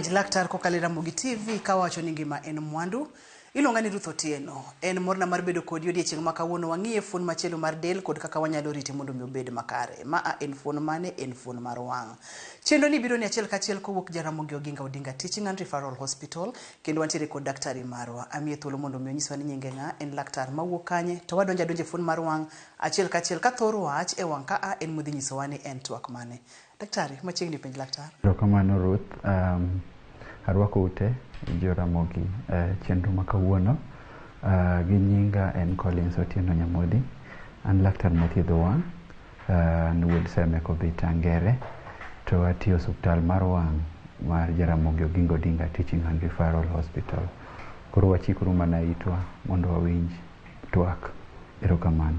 Penj Laktar kokalo e Ramogi TV kawacho ni ngima en mwandu. Iluonga ni Ruth Otieno. En morna mar bedo kodi odiechieng' ma kawuono wang'iye fuon machielo mar del kod kaka wanyalo rite mondo mi obed makare. Ma a en fuon mane? En fuon mar wang'. Chenro ni biro ni achiel kachiel kowuok Jaramogi Oginga Odinga Teaching and Referral Hospital kendo wantiere kod daktari marwa. Amiye thuolo mondo mi onyiswa ni nyinge ng'a, en laktar mawuok kanye, to wadonjo adonja e fuon mar wang' achiel kachiel ka thor wach e wang' ka a en modhi nyisowa ni en twak mane. Daktari, machiegni penj laktar. Erokamano Ruth. Arwako ute jo Ramogi e chenro ma kawuono. Gi nyinga en Collins Otieno Nyamodi. An laktar mathiedho wang'. An wuod Seme Kobita Ngere. To atiyo osuptal mar wang' mar Jaramogi Oginga Odinga Teaching and Referral Hospital. Koro wachikuru mana itwa mondo wawinj twak. Erokamano.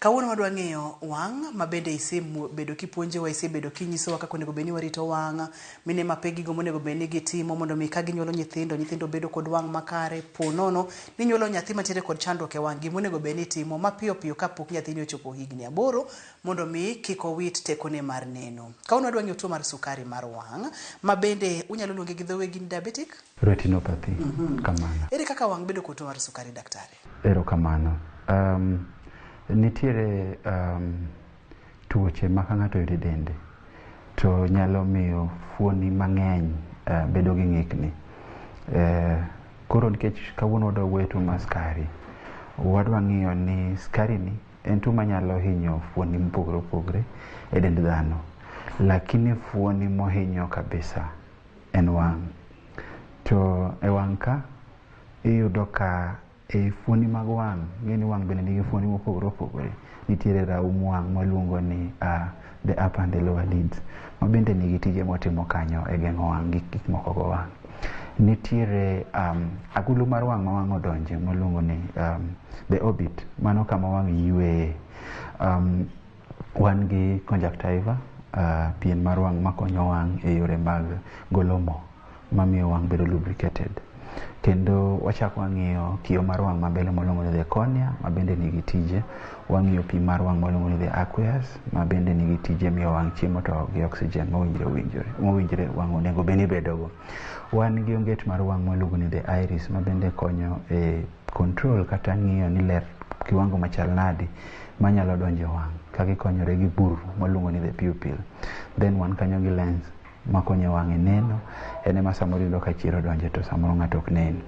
Kawuono wadwa ng'iyo wang' ma bende isebedo kipuonjowa, isebedo kinyisowa kaka onego bed ni warito wang', mine mapek gigo monego bed ni gitimo mondo mi ka ginyuolo nyithindo, nyithindo bedo kod wang' makare, po nono ni inyuolo nyathi mantiere kod chandruok e wang' gima onego bed ni itimo mapiyo piyo kapok nyathini ochopo higni 8 mondo mi kik owit tekone mar neno. Kawuono wadwa ng'iyo tuo mar sukari mar wang' ma bende unyalo luonge gi dho wegi ni diabetic Retinopathy. Kamano. Ere kaka wang' bedo kod tuo mar sukari daktari? Erokamano. Nitiere tuoche ma ka ng'ato oyudo e dende to nyalo miyo fuoni mang'eny bedo gi ng'ikni. Koro nikech kawuono wadwa wuoyo e tuo mar sukari, wadwa ng'iyo ni sukari ni en tuo manyalo hinyo fuoni mopogore opogore e dend dhano. Lakini fuoni mohinyo kabisa en wang'. To e wang' ka iyudo ka e fuoni mag wang', ing'e ni wang' bende nigi fuoni mopogore opogore. Nitiere raum wang' mwaluongo ni the upper and the lower lids, ma bende nigi tije motimo kanyo e geng'o wang' gi gik moko go wang'. Nitiere agulu mar wang' ma wang' odonje mwaluongo ni the orbit, mano kama wang' yweye. Wan gi conjunctiva, pien mar wang' makonyo wang' e yore mag golo mo mamiyo wang' bedo lubricated. Kendo wachako wang'iyo kio mar wang' mambele mwaluongo ni the cornea ma bende nigi tije. Wang'iyo pi mar wang' mwaluongo ni the aqueous ma bende nigi tije miyo wang' chiemo to gi oxygen mowinjore wang' onego bed ni bedogo. Wan gi onget mar wang' mwaluongo ni the iris ma bende konyo e control kata ng'iyo ni ler kiwango machal nadi manyalo donjo e wang' ka gikonyore gi bur mwaluongo ni the pupil. Then wan kanyo gi lens makonyo wang' e neno, en ema samoro iyudo ka chiero odonje to samoro ng'ato ok nen.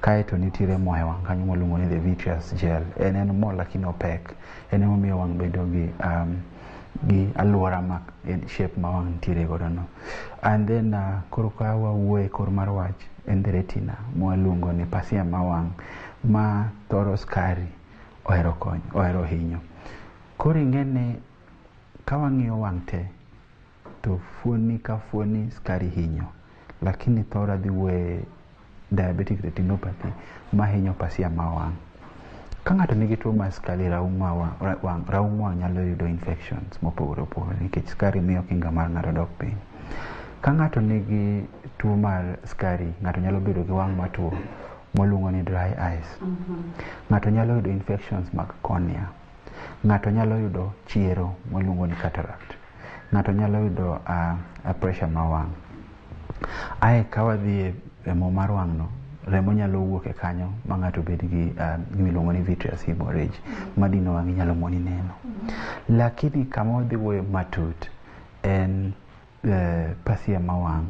Kaeto nitiere mo e wang' kanyo mwaluongo ni the vitreous gel. En mo lakini opek. En emomiyo wang' bedo gi alwora ma shape ma wang' nitiere godo no. And then koro ka wawuoyo e kor mar wach en the retina mwaluongo ni pasia ma wang' ma thoro sukari ohero konyo, ohero hinyo. Koro ing'e ni ka wang'iyo wang' te to fuoni ka fuoni sukari hinyo, lakini thora dhi wuoye diabetic retinopathy mahinyo pasia ma wang'. Ka ng'ato nigi tuo mar sukari, raum wang' nyalo yudo infections mopogore opogore nikech sukari miyo kinga mar ng'ato dok piny. Ka ng'ato nigi tuo mar sukari, ng'ato nyalo bedo gi wang' matuo mwaluongo ni dry eyes. Ng'ato nyalo yudo infections mag cornea. Ng'ato nyalo yudo chiero mwaluongo ni cataract. Ng'ato nyalo yudo pressure ma wang'. Ae ka wadhi e mo mar wang' no, remo nyalo wuok e kanyo ma ng'ato bed gi gima iluongo ni vitreous hemorrhage, madino wang'i nyalo moni neno. Lakini kama wadhi wuoyo matut en pasia ma wang'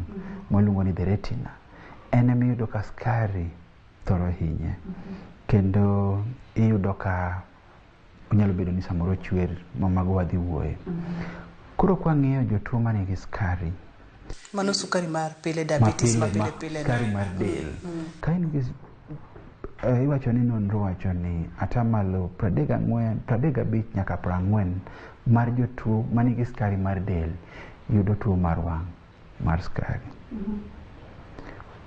mwaluongo ni the retina. En ema iyudo ka sukari thoro hinye. Kendo iyudo ka onyalo bedo ni samoro chwer ma mago wadhi wuoye. Koro kwang'iyo jotuo manigi sukari, Mano sukari mar pile, diabetes ma pile pile. Sukari mar del. Ka in gi iwacho ni nonro wacho ni atamalo 34, 35 nyaka 40 mar jotuo manigi sukari mar del yudo tuo mar wang' mar sukari.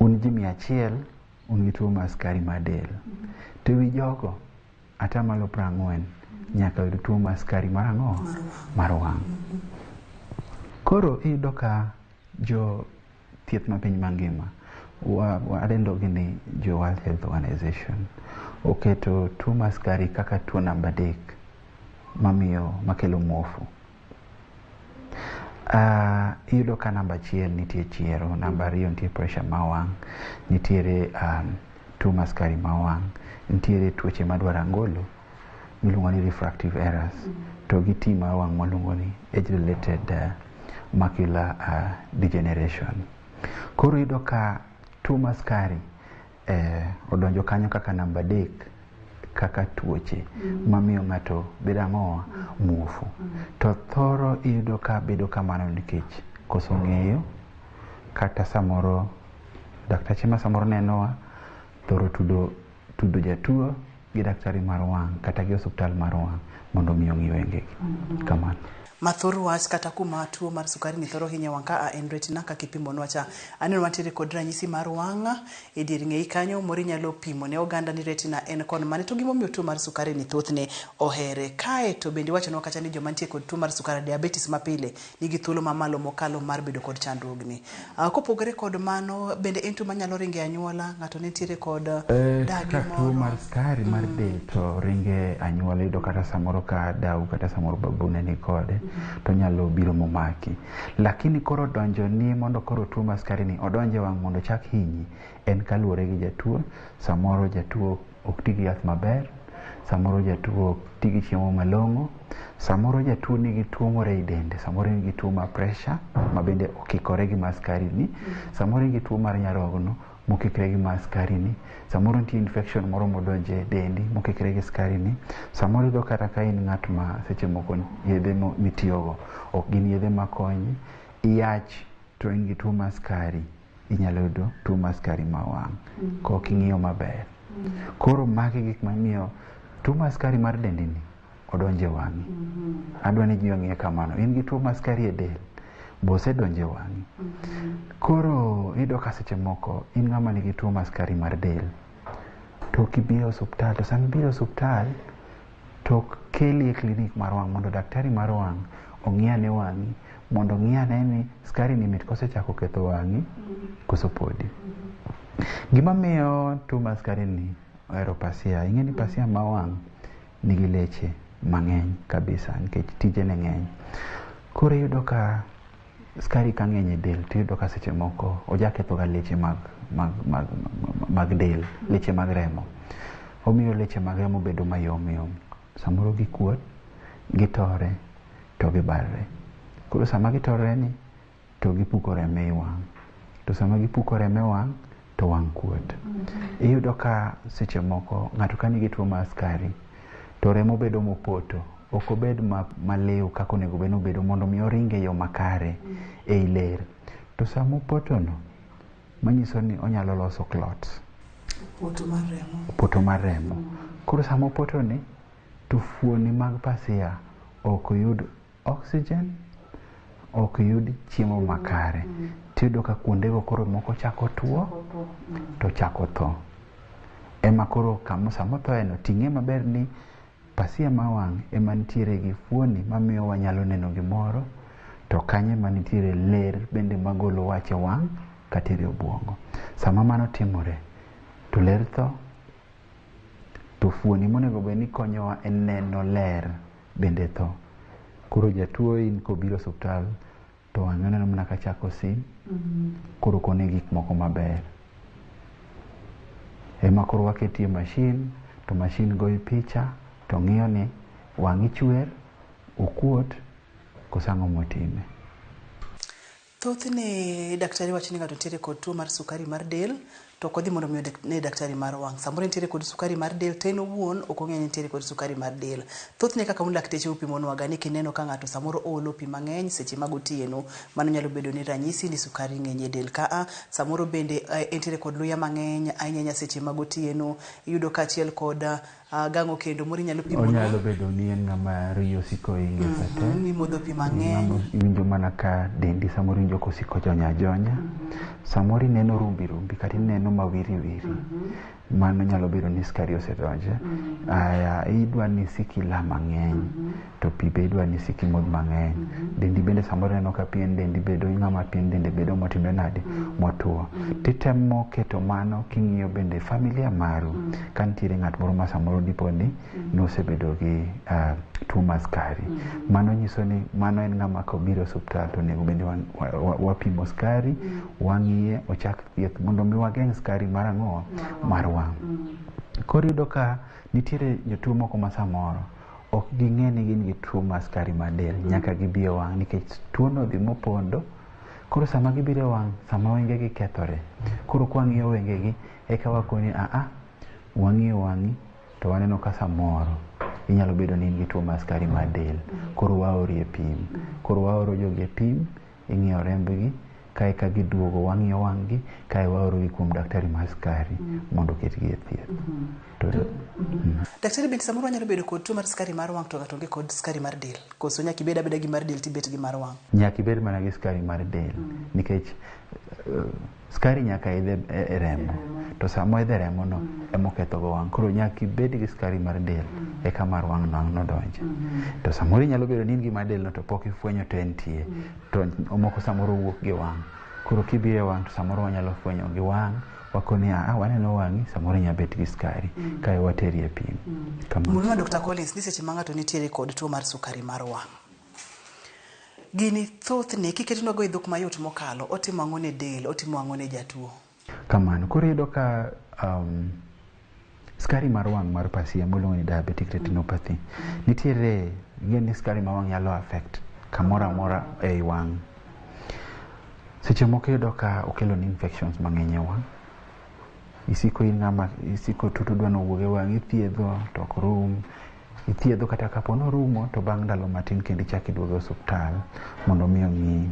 Un ji 100 un gi tuo mar sukari mar del. To ewi jogo atamalo 40 nyaka yudo tuo mar sukari mar ang'o? Mar wang'. Koro iyudo ka jo thieth ma piny mangima wadendo gi ni jo World Health Organization oketo tuo mar sukari kaka tuo namba 3 mamiyo makelo muofu. Iyudo ka namba achiel nitie chiero, namba ariyo nitie pressure ma wang', nitiere tuo mar sukari ma wang', nitiere tuoche madwaro angolo miluongo ni refractive errors, to gi ti mar wang' maluongo ni age related macular degeneration. Koro iyudo ka tuo mar sukari odonjo kanyo kaka namba adek kaka tuoche mamiyo ng'ato bedo ang'owa muofu. To thoro iyudo ka bedo kamano nikech koso ng'eyo kata samoro daktache ma samoro nenowa thoro tudo jatuo gi daktari mar wang' kata gi osuptal mar wang' mondo mi ong'i wengegi. Kamano. Mathor wach kata kuma tuo mar sukari ni thoro hinyo wang' ka en retina kaka ipimonwa cha. Aneno wantiere kod ranyisi mar wang' e dier ng'eyi kanyo moro inyalo pimo ne oganda ni retina en kon mane to gimomiyo tuo mar sukari ni thothne ohere. Kae to bende iwachonwa kacha ni joma nitie kod tuo mar sukari diabetes mapile nigi thuolo mamalo mokalo mar bedo kod chandruogni. Kopogore kod mano bende en tuo manyalo ringo e anyuola, ng'ato nitiere kod dagi Kaka tuo moro. mar sukari mar del to ringe anyuola iyudo kata samoro ka dau kata samoro babu ne ni kode to nyalo biro momaki. Lakini koro donjo ni mondo koro tuo mar sukari ni odonje wang' mondo ochak hinyi en kaluwore gi jatuo. Samoro jatuo ok ti gi yath maber, samoro jatuo ok ti gi chiemo malong'o, samoro jatuo nigi tuo moro ei dende, samoro en gi tuo mar pressure ma bende okikore gi mar sukari ni, samoro en gi tuo mar nyarogno mokikre gi mar sukari ni, samoro nitie infection moro modonje e dendi mokikre gi sukari ni, samoro iyudo kata ka in ng'at ma seche moko yedhe mitiyogo ok gin yedhe makonyi, iyach to in gi tuo mar sukari, inyalo yudo tuo mar sukari ma wang' kok ing'iyo maber. Koro magi gik mamiyo tuo mar sukari mar dendi ni odonjo e wang'i. Adwa ni ji ong'e kamano. In gi tuo mar sukari e del, bosedonjo e wang'i. Koro iyudo ka seche moko in ng'ama nigi tuo mar sukari mar del, to ok ibi e osuptal, to sama ibiro e osuptal to ok keli e klinik mar wang' mondo daktari mar wang' ong'i ane wang'i, mondo ong'i ane ni sukari ni mit kosechako ketho wang'i koso podi. Gima miyo tuo mar sukari ni ohero pasia, ing'e ni pasia ma wang' nigi leche mang'eny kabisa nikech tijene ng'eny. Koro iyudo ka sukari ka ng'eny e del to iyudo ka seche moko ojaketho ga leche mag del, leche mag remo. Omiyo leche mag remo bedo mayom yom. Samoro gikuot, gitore to gibarre. Koro sama gitorre ni to gipuko remo ei wang'. To sama gipuko remo e wang' to wang' kuot. Iyudo ka seche moko ng'ato ka nigi tuo mar sukari to remo bedo mopoto, ok obed maliw kaka onego bed ni obedo mondo mi oring e yo makare ei ler. To sama opoto no, manyiso ni onyalo loso clots. Poto mar remo. Poto mar remo. Koro sama opoto ni to fuoni mag pasia ok yud oxygen, ok yud chiemo makare. Tiyudo ka kuondego koro moko chako tuo to chako tho. Ema koro sama othoeno ting'e maber ni pasia mar wang' ema nitiere gi fuoni mamiyo wanyalo neno gimoro, to kanyo ema nitiere ler bende magolo wach e wang' katere e obuongo. Sama mano timore to ler tho, to fuoni monego bed ni konyowa e neno ler bende tho. Koro jatuo in kobiro osuptal to wang'e oneno mana ka chako sim, koro ok one gik moko maber. Ema koro waketie mashin, to mashin goyi picha to ng'iyo ni wang'i chwer, okuot, koso ang'o motime. Thothne daktari wacho ni ng'ato nitiere kod tuo mar sukari mar del to ok odhi mondo mi ne daktari mar wang'. Samoro nitiere kod sukari mar del to en owuon ok ong'eyo ni nitiere kod sukari mar del. Thothne kaka un lakteche upimonwaga ni kineno ka ng'ato samoro oolo pi mang'eny seche mag otieno, mano nyalo bedo ni ranyisi ni sukari ng'eny e del ka samoro bende entiere kod luya mang'eny ahinya ahinya seche mag otieno, iyudo ka achiel kod gang'o kendo moro inyalo pimo. Onyalo bedo ni en ng'ama riyo osiko inge sate. Imodho pi mang'eny. Iwinjo mana ka dendi samoro iwinjo kosiko jonya ajonya. Samoro ineno rumbi rumbi kata ineno mawiri wiri. Mano nyalo bedo ni skari osedonje. Aya, idwa ni isik ila mang'eny, to pi be idwa ni isik imodh mang'eny. Dendi bende samoro ineno ka pien dendi bedo ng'ama pien dende bedo motimre nade, motuo. Titemo keto mano king'iyo bende familia maru, ka nitiere ng'at moro ma samoro dipo ni nosebedo gi tuo mar skari. Mano nyiso ni mano en ng'ama kobiro e osuptal to onego bed ni wapimo skari, wang'iye, ochak thieth mondo mi wageng' skari mar ang'o? Mar wang'. Koro iyudo ka nitiere jotuo moko ma samoro ok ging'e ni gin gi tuo mar skari mar del nyaka gibi e wang' nikech tuono odhi mopondo. Koro sama gibiro e wang' sama wengegi kethore. Koro kwang'iyo wengegi eka wakoni aa wang'iyo wang'i to waneno ka samoro inyalo bedo ni in gi tuo mar skari mar del. Koro waori e pim. Koro waoro jogi e pim, ing'iyo rembgi, kae ka giduogo wang'iyo wang'gi, kae waorogi kuom daktari mar skari mondo oketgi e thieth. To Daktari, bende samoro wanyalo bedo kod tuo mar skari mar wang' to ng'ato onge kod skari mar del? Koso nyaka ibed abeda gi mar del tibet gi mar wang'? Nyaka ibed mana gi skari mar del nikech skari nyaka idh e remo to sama oidho e remo no ema oketho go wang'. Koro nyaka ibed gi skari mar del eka mar wang' no ang' nodonje. To samoro inyalo bedo ni in gi mar del no to pok ifwenyo to entie. To moko samoro wuok gi wang'. Koro kibiro e wang' to samoro wanyalo fwenyo gi wang' wakoni aa waneno wang'i samoro inyalo bet gi skari kae wateri e pim. Kamano. Mheshimiwa Dr. Collins, ni seche ma ng'ato nitiere kod tuo mar sukari mar wang', gini thothne kiketonwago e dhok mayot mokalo, otimo ang'o ne del, otimo ang'o ne jatuo? Kamano. Koro iyudo ka skari mar wang' mar pasia miluongo ni diabetic retinopathy nitiere ing'e ni skari mar wang' nyalo affect kamoro amora ei wang'. Seche moko iyudo ka okelo ni infections mang'eny e wang'. Isiko in ng'ama isiko tutu dwa nowuog e wang' ithiedho to ok rum. Ithiedho kata kapo norumo to bang' ndalo matin kendo ichako iduogo e osuptal mondo mi ong'i.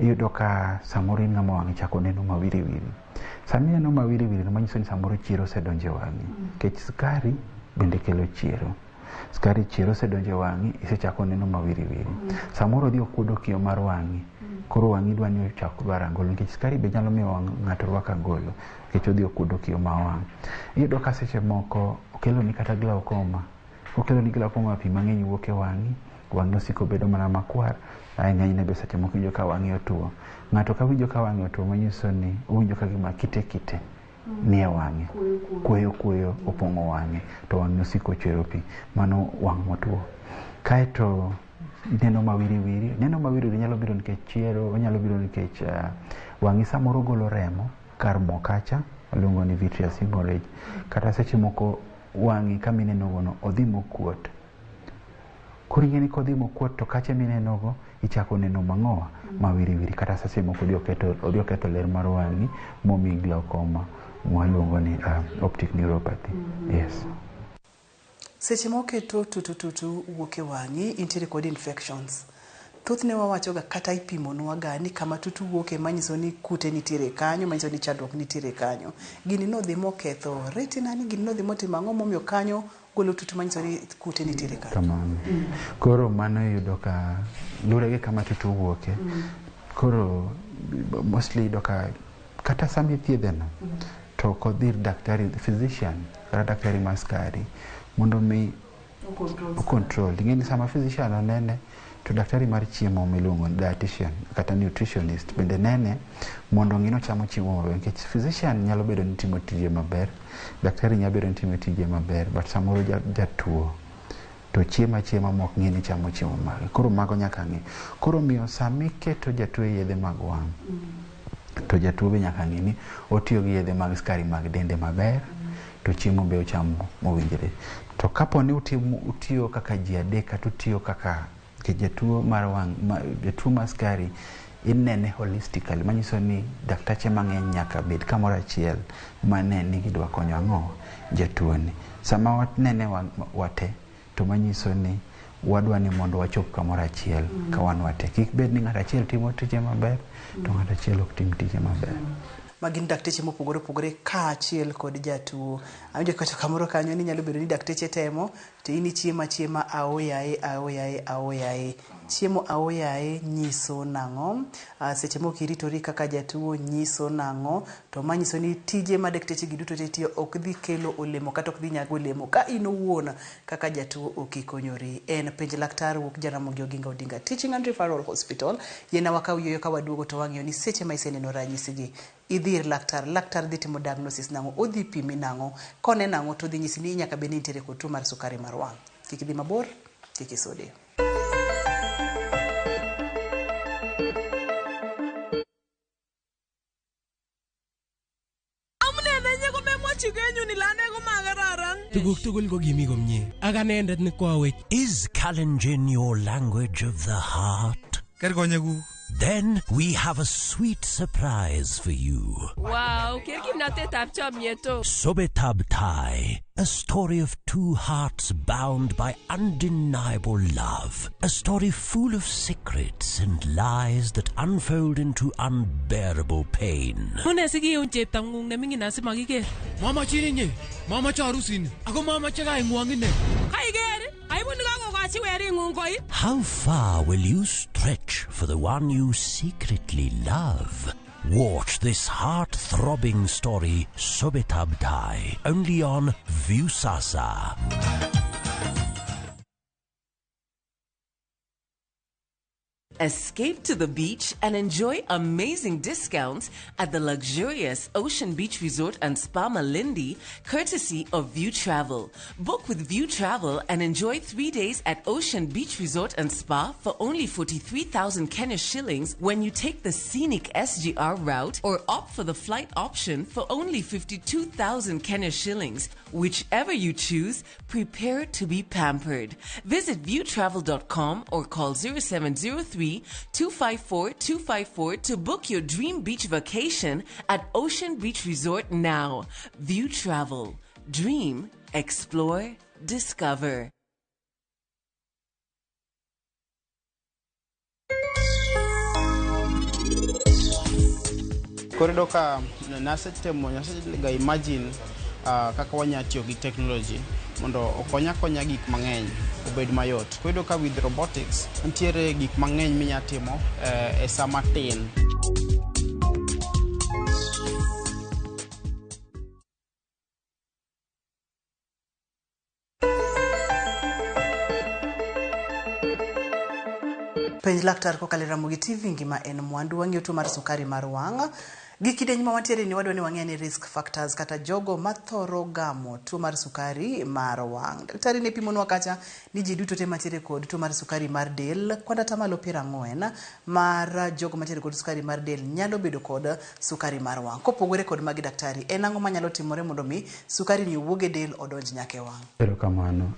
Iyudo ka samoro in ng'ama wang'e chako neno mawiriwiri. Sama ineno mawiriwiri no manyiso ni samoro chiero osedonjo e wang'i. Nikech skari bende kelo chiero. Skari chiero osedonjo e wang'i, isechako neno mawiriwiri. Samoro odhi okuodo kio mar wang'i. Koro wang'i dwa ni ochak dwaro angolo nikech skari be nyalo miyo wang' ng'ato rwak angolo nikech odhi okuodo kio mar wang'. Iyudo ka seche moko okelo ni kata glaucoma. Okelo ni glaucoma pi mang'eny wuok e wang'i, wang'i osiko bedo mana makwar, ae ng'enyne be seche moko iwinjo ka wang'i otuo. Ng'ato ka winjo ka wang'e otuo manyiso ni owinjo ka gima kite kite nie wang'e. Kuoyo kuoyo opong'o wang'e to wang'e osiko chwero pi. Mano wang' motuo. Kaeto neno mawiriwiri. Neno mawiriwiri nyalo biro nikech chiero, onyalo biro nikech wang'i samoro golo remo kar mo kacha, waluongo ni vitreous hemorrhage. Kata seche moko wang'i kama ineno go no odhi mokuot. Koro ing'e ni kodhi mokuot to kacha mineno go ichako neno mang'owa mawiriwiri kata seche moko odhi oketho ler mar wang'i momi glaucoma mwaluongo ni optic neuropathy. Yes. Seche ma oketo tutu tutu wuok e wang'i, intiere kod infections. Thothne wawachoga kata ipimonwa ga ni kama tutu wuoke manyiso ni kute nitiere kanyo, manyiso ni chandruok nitiere kanyo. Gini nodhi moketho retina ni, gini nodhi motimo ang'o momiyo kanyo golo tutu manyiso ni kute nitiere kanyo. Kamano. Koro mano iyudo ka lure gi kama tutu wuoke. Koro mostly iyudo ka kata sama ithiedhe no to ok odhi ir daktari physician kata daktari mar skari mondo mi o control. Ing'e ni sama physician onene to daktari mar chiemo miluongo ni dietitian kata nutritionist bende nene mondo ong'i ni ochamo chiemo maber nikech physician nyalo bedo ni timo tije maber, daktari nyalo bedo ni timo tije maber but samoro jatuo to chiemo achiema mok ng'e ni chamo chiemo mage. Koro mago nyaka ng'i. Koro omiyo sama iketo jatuo e yedhe mag wang' to jatuo be nyaka ng'i ni otiyo gi yedhe mag skari mag dende maber to chiemo be ochamo mowinjore. To kapo ni utiyo kaka ji adek kata utiyo kaka jatuo mar wang' jatuo mar skari inene holistically manyiso ni daktache mang'eny nyaka bed kamoro achiel mane ni gidwa konyo ang'o jatuo ni. Sama wanene wate to manyiso ni wadwa ni mondo wachop kamoro achiel ka wan wate. Kik bed ni ng'ato achiel timo tije maber to ng'ato achiel ok tim tije maber. Ma gin dakteche mopogore opogore kaachiel kod jatuo. Awinjo kiwacho kamoro kanyo ni nyalo bedo ni dakteche temo to in ichiemo achiema aoyaye aoyaye aoyaye. Chiemo aoyaye nyiso nang'o? Seche moko iritori kaka jatuo nyiso nang'o? To manyiso ni tije ma dakteche gi duto te tiyo ok dhi kelo olemo kata ok dhi nyago olemo ka in owuon kaka jatuo ok ikonyori. En penj laktar wuok Jaramogi Oginga Odinga Teaching and Referral Hospital. Yiena wakaw yueyo ka waduogo to wang'iyo ni seche ma iseneno ranyisi gi idhi ir laktar, laktar dhi timo diagnosis nang'o, odhi pimi nang'o, kone nang'o to odhi nyisi ni nyaka bed ni intiere kod tuo mar sukari mar wang'. Kik idhi mabor, kik isude. Amune nenye komemwochi kenyun ile ane komakararan. Tuguk tugul ko kimi komie ak anendet ne kwawech. Is Kalenjin your language of the heart? Ker konyekuk. Then we have a sweet surprise for you. Wow, ker kimnatetab chomyet o. Sobetab Tai, a story of two hearts bound by undeniable love. A story full of secrets and lies that unfold into unbearable pain. Mune sikiun cheptong'ung neming'in asimakiker. Mamachin inye, mamache arusini, ako mamache kaing'wong ine. Kaiker, aibu nekakokochi wering'ung koip. How far will you stretch for the one you secretly love? Watch this heart-throbbing story, Sobetab Tai, only on Viusasa. Escape to the beach and enjoy amazing discounts at the luxurious Ocean Beach Resort and Spa Malindi, courtesy of View Travel. Book with View Travel and enjoy 3 days at Ocean Beach Resort and Spa for only 43,000 Kenya shillings when you take the scenic SGR route or opt for the flight option for only 52,000 Kenya shillings. Whichever you choose, prepare to be pampered. Visit viewtravel.com or call 0703 254 254 to book your dream beach vacation at Ocean Beach Resort now. View Travel. Dream, explore, discover. Koro iyudo ka nasetemo nasega imagine kaka wanya tiyo gi technology mondo okonya akonya gik mang'eny obed mayot. Koro iyudo ka with robotics nitiere gik mang'eny minya timo e sa matin. Penj laktar kokalo e Ramogi TV ngima en mwandu. Wang'iyo tuo mar sukari mar wang'. Gi kidieny ma wantiere ni wadwa ni wang'e ni risk factors kata jogo mathoro gamo tuo mar sukari mar wang'. Daktari ne pimonwa kacha ni ji duto te mantiere kod tuo mar sukari mar del kod atamalo 40 mar jogo mantiere kod sukari mar del nyalo bedo kod sukari mar wang'. Kopogore kod magi daktari, en ang'o manyalo timore mondo mi sukari ni owuog e del odonj nyaka e wang'? Erokamano.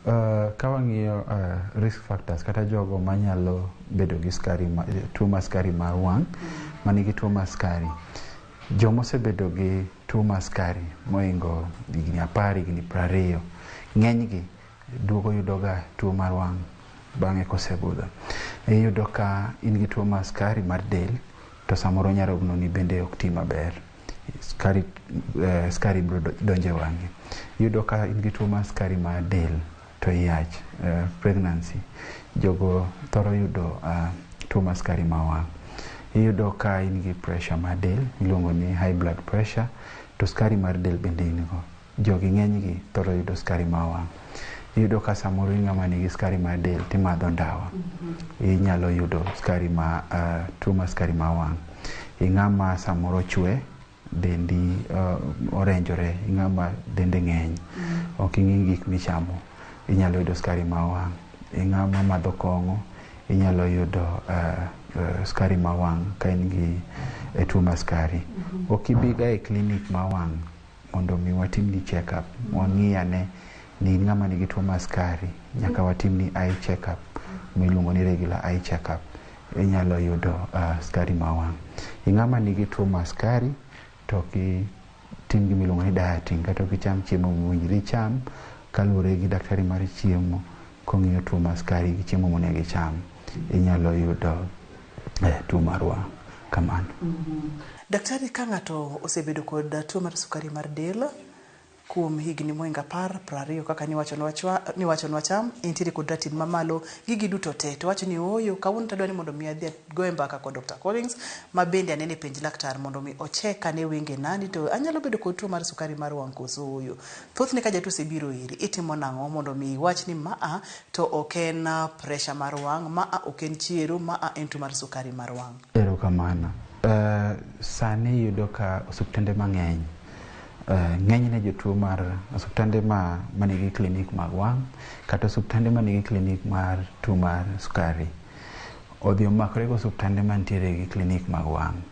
Ka wang'iyo risk factors kata jogo manyalo bedo gi sukari tuo mar sukari mar wang' manigi tuo mar sukari, joma osebedo gi tuo mar sukari mohingo higni 10, higni 20, ng'enygi duogo yudoga tuo mar wang' bang'e kosebudho. Iyudo ka in gi tuo mar sukari mar del to samoro nyarogno ni bende ok ti maber, sukari biro donjo e wang'i. Iyudo ka in gi tuo mar sukari mar del to iyach, pregnancy, jogo thoro yudo tuo mar sukari mar wang'. Iyudo ka in gi pressure mar del miluongo ni high blood pressure to sukari mar del bende in go. Jogi ng'enygi thoro yudo sukari mar wang'. Iyudo ka samoro in ng'ama nigi sukari mar del timadho ndawa, inyalo yudo sukari ma tuo mar sukari mar wang'. Ing'ama samoro chwe, dendi orenjore, ing'ama dende ng'eny, ok ing'i gik michamo, inyalo yudo sukari mar wang'. Ing'ama madho kong'o, inyalo yudo sukari mar wang' ka in gi tuo mar sukari. Ok ibiga e klinik mar wang' mondo mi watimni check up, wang'i ane ni in ng'ama nigi tuo mar sukari, nyaka watimni eye check up miluongo ni regular eye check up, inyalo yudo sukari mar wang'. Ing'ama nigi tuo mar sukari to ok itim gima iluongo ni dieting kata ok icham chiemo mowinjore icham kaluwore gi daktari mar chiemo kong'iyo tuo mar sukari gi chiemo monego icham, inyalo yudo tuo mar wang'. Kamano. Daktari, ka ng'ato osebedo kod tuo mar sukari mar del kuom higni mohingo 10, 20 kaka niwachonwa cha, entiere kod ratil mamalo, gigi duto te, to wacho ni ooyo, kawuono to adwa ni mondo mi adhi agoye mbaka kod Dr. Collins, ma bende anene penj laktar mondo mi ochek ane wengena ni to anyalo bedo kod tuo mar sukari mar wang' koso ooyo. Thothne ka jatuo osebiro iri, itimo nang'o mondo mi iwach ni maa to ok en pressure mar wang', maa ok en chiero, maa en tuo mar sukari mar wang'? Erokamano. Sani iyudo ka osiptende mang'eny, ng'enyne jotuo mar osiptende manigi klinik mag wang' kata osiptende manigi klinik mar tuo mar sukari odhi omakore gi osiptende mantiere gi klinik mag wang'.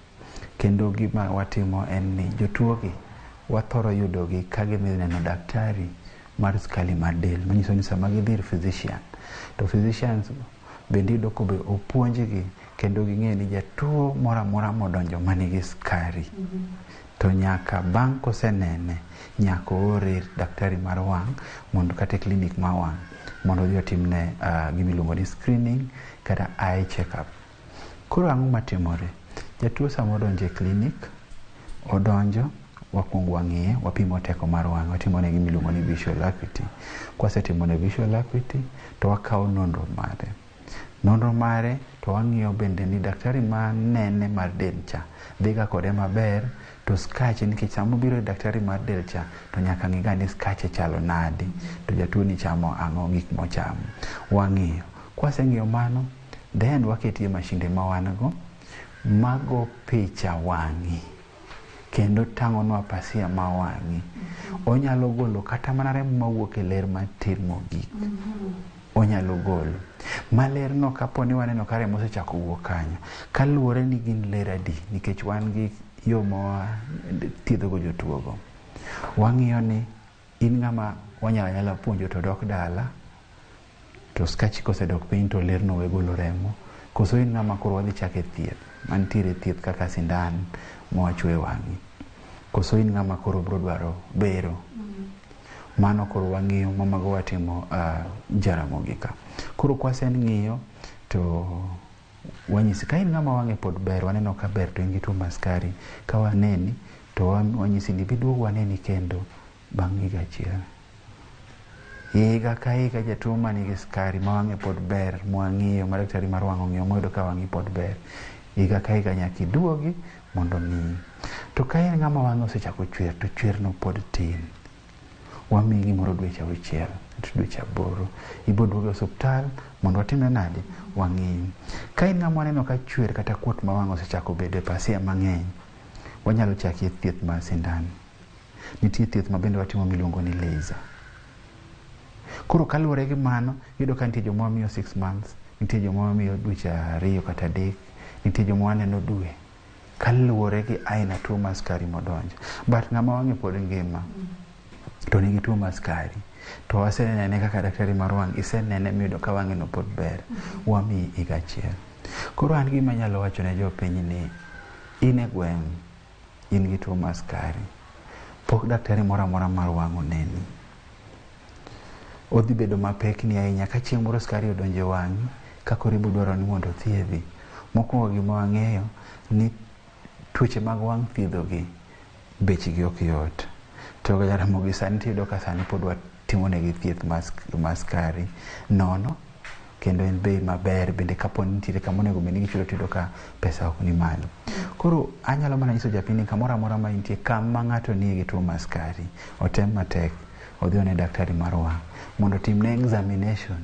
Kendo gima watimo en ni jotuo gi wathoro yudogi ka gidhi neno daktari mar sukari mar del, manyiso ni sama gidhi ir physician to physicians bende iyudo ka be opuonjgi kendo ging'eyo ni jatuo moro amora modonjo manigi sukari to nyaka bang' kosenene nyaka oore ir daktari mar wang' mondo kata e klinik mar wang' mondo odhi otimne gima iluongo ni screening kata eye check up. Koro ang'o matimore? Jatuo sama odonjo e klinik, odonjo, wakuongo wang'iye, wapimo teko mar wang'e, watimone gima iluongo ni visual acuity. Kwasetimone visual acuity to wakawo nonro mare. Nonro mare to wang'iyo bende ni daktari manene mar del cha dhiga kode maber, to skache, nikech sama obiro e daktari mar del cha to nyaka ng'i ga ni skache chalo nadi, to jatuo ni chamo ang'o, gik mochamo. Wang'iyo. Kwaseng'iyo mano, then waketie mashinde ma wan go mago picha wang'i kendo tang'onwa pasia ma wang'i. Onyalo golo kata mana remo mawuok e ler matin mogik. Onyalo golo. Ma lerno kapo ni waneno ka remo osechako wuok kanyo, kaluwore ni gin ler adi, nikech wan gi yo ma wathiedhogo jotuogo. Wang'iyo ni in ng'ama wanyalo anyala puonjo to dok dala, to skachi kosedok piny to lerno we golo remo, koso in ng'ama koro wadhi chako e thieth, mantiere thieth kaka sindan mwachuo e wang'i, koso in ng'ama koro biro dwaro bero. Mano koro wang'iyo ma mago watimo Jaramogi ka. Koro kwaseng'iyo to wanyisi ka in ng'ama wang'e pod ber, waneno ka ber to in gi tuo mar sukari, ka waneni to wanyisi ni bi duog waneni kendo bang' higa achiel. Higa ka higa jatuo manigi sukari ma wang'e pod ber, mwang'iyo ma daktari mar wang' ong'iyo moyudo ka wang'i pod ber, higa ka higa nyaka iduogi mondo ong'iyi. To ka en ng'ama wang'e osechako chwer to chwerno pod tin, wamiyi gimoro dweche 6 to dweche 8, ibiro duogo e osiptal mondo watimne nade? Wang'iyi. Ka in ng'ama waneno ka chwer kata kuot ma wang'e osechako bedo e pasia mang'eny, wanyalo chaki e thieth mar sindan. Nitie thieth ma bende watimo miluongo ni laser. Koro kaluwore gi mano, iyudo ka nitie joma wamiyo 6 months, nitie joma wamiyo dweche 2 kata 3, nitie joma waneno dwe. Kaluwore gi aina tuo mar sukari modonjo. But ng'ama wang'e pod ngima to nigi tuo mar sukari, to wasenene kaka daktari mar wang', isenene miyudo ka wang'e no pod ber, wamiyi higa achiel. Koro an gima anyalo wacho ne jopiny ni in e gweng', in gi tuo mar sukari, pok daktari moro amora mar wang' oneni. Odhi bedo mapekni ahinya ka chieng' moro sukari odonjo e wang'i, ka koro ibiro dwaro ni mondo othiedhi. Mokwongo gima wang'eyo ni tuoche mag wang' thiedhogi bechgi ok yot. To Jaramogi sani tiyudo ka sani pod watimonegi thieth mar sukari nono, kendo en bei maber bende kapo ni nitiere kama onego bed ni gichulo tiyudo ka pesa ok ni malo. Koro anyalo mana nyiso japiny ni kamoro amora ma intie, kama ng'ato nie gi tuo mar sukari, otem matek odhi one daktari mar wang' mondo otimne examination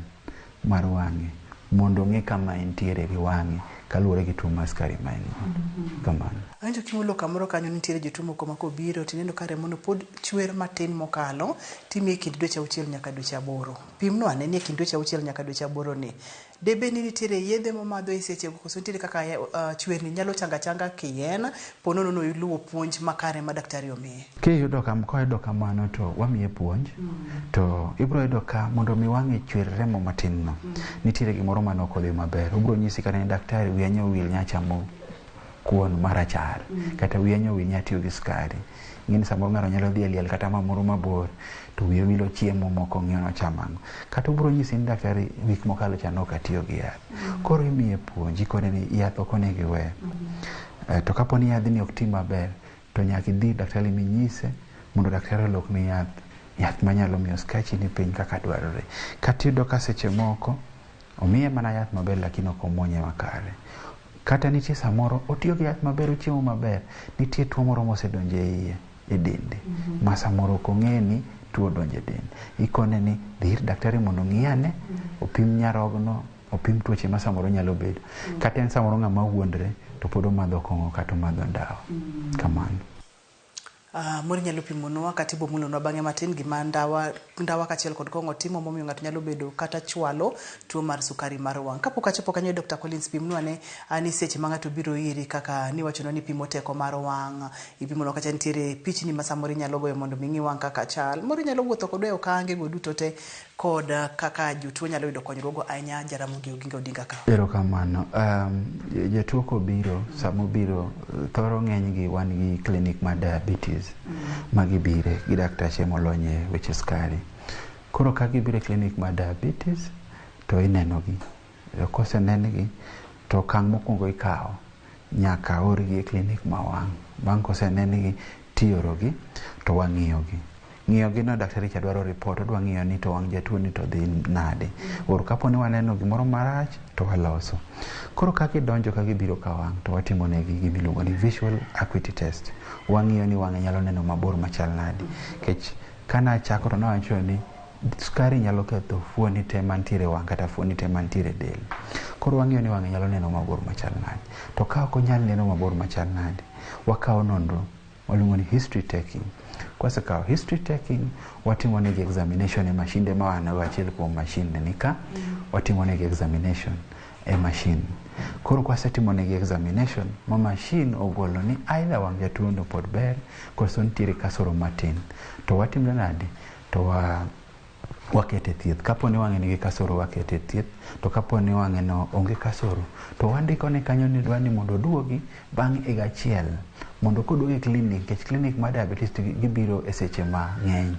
mar wang'e mondo ong'e kama entiere gi wang'e kaluwore gi tuo mar sukari ma en godo. Kamano. Awinjo kimulo kamoro kanyo nitiere jotuo moko ma kobiro tineno ka remono pod chwer matin mokalo, timiye kind dweche 6 nyaka dweche 8. Pimno ane ni e kind dweche 6 nyaka dweche 8 ni. Debe ni nitiere yedhe momadho e sechego koso nitiere kaka chwerni nyalo changa changa kien po nono no iluwo puonj makare ma daktari omiye. Kiyudo koyudo kamano to wamiye puonj, to ibiro yudo ka mondo mi wang'e chwer remo matin no, nitiere gimoro mane ok odhi maber. Obiro nyisi kata ni daktari wiya nyo wil nyachamo kuon marachar, kata wiya nyo wil nya tiyo gi sukari. Ing'eni samoro ng'ato nyalo dhi e liel kata mamoro mabor to wiye wilo chiemo moko ong'iyo nochamo ang'o. Kata obiro nyisi ni daktari wik mokalo cha nok atiyo gi yath. Koro imiye puonj, ikone ni yath ok onego iwe. To kapo ni yadhni ok ti maber, to nyaka idhi daktari minyise mondo daktari olokni yath, yath manyalo miyo skachi ni piny kaka dwarore. Kata iyudo ka seche moko omiye mana yath maber lakini ok omuonye makare. Kata nitie samoro otiyo gi yath maber, ochiemo maber, nitie tuo moro mosedonjo e iye e dende ma samoro ok ong'e ni tuo odonjo e dende. Ikone ni dhi ir daktari mondo ong'i ane, opim nyarogno, opim tuoche ma samoro nyalo bedo. Kata en samoro ng'ama wuondre to pod omadho kong'o kata omadho ndawa. Kamano. Moro inyalo pimonwa kata ibomulonwa bang'e matin gima ndawa, ndawa kaachiel kod kong'o timo momiyo ng'ato nyalo bedo kata chwalo tuo mar sukari mar wang'. Kapok achopo kanyo Dr. Collins pimnwa ne ni seche ma ng'ato biro iri kaka niwachonwa ni pimo teko mar wang', ipimonwa kacha nitiere pichni ma samoro inyalo goyo mondo mi ing'i wang' kaka chal. Moro inyalo wuotho kodwa e okange go duto te kod kaka jotuo nyalo yudo konyruok ahinya Jaramogi Oginga Odinga ka. Erokamano. Jatuo kobiro, sama obiro, thoro ng'eny gi wan gi clinic mar diabetes ma gibire gi daktache molony e weche sukari. Koro ka gibiro e clinic mar diabetes to ineno gi. Kosenen gi to okang' mokwongo ikawo nyaka orgi e clinic ma wang'. Bang' kosenen gi tioro gi to wang'iyo gi. Ng'iyo gi no daktari cha dwaro report, odwa ng'iyo ni to wang' jatuo ni to dhi nade. Or kapo ni waneno gimoro marach to waloso. Koro ka gidonjo ka gibiro ka wang' to watimo negi gima iluongo ni visual acuity test. Wang'iyo ni wang'e nyalo neno mabor machal nade. Nikech kanachako to nawacho ni sukari nyalo ketho fuoni te mantiere e wang' kata fuoni te mantiere e del. Koro wang'iyo ni wang'e nyalo neno mabor machal nade. To ka ok onyal neno mabor machal nade, wakawo nonro waluongo ni history taking. Kwasekawo history taking, watimo negi examination e mashinde ma wan go, achiel kuom mashinde ni ka, watimo negi examination e machine. Koro kwasetimo negi examination ma machine ogolo ni either wang' jatuo no pod ber koso nitiere kasoro matin, to watimre nade? To wakete thieth. Kapo ni wang'e nigi kasoro wakete thieth, to kapo ni wang'e no onge kasoro to wandiko ne kanyo ni dwa ni mondo oduogi bang' higa achiel mondo koduogi e clinic, nikech clinic mar diabetes to gibiro e seche mang'eny.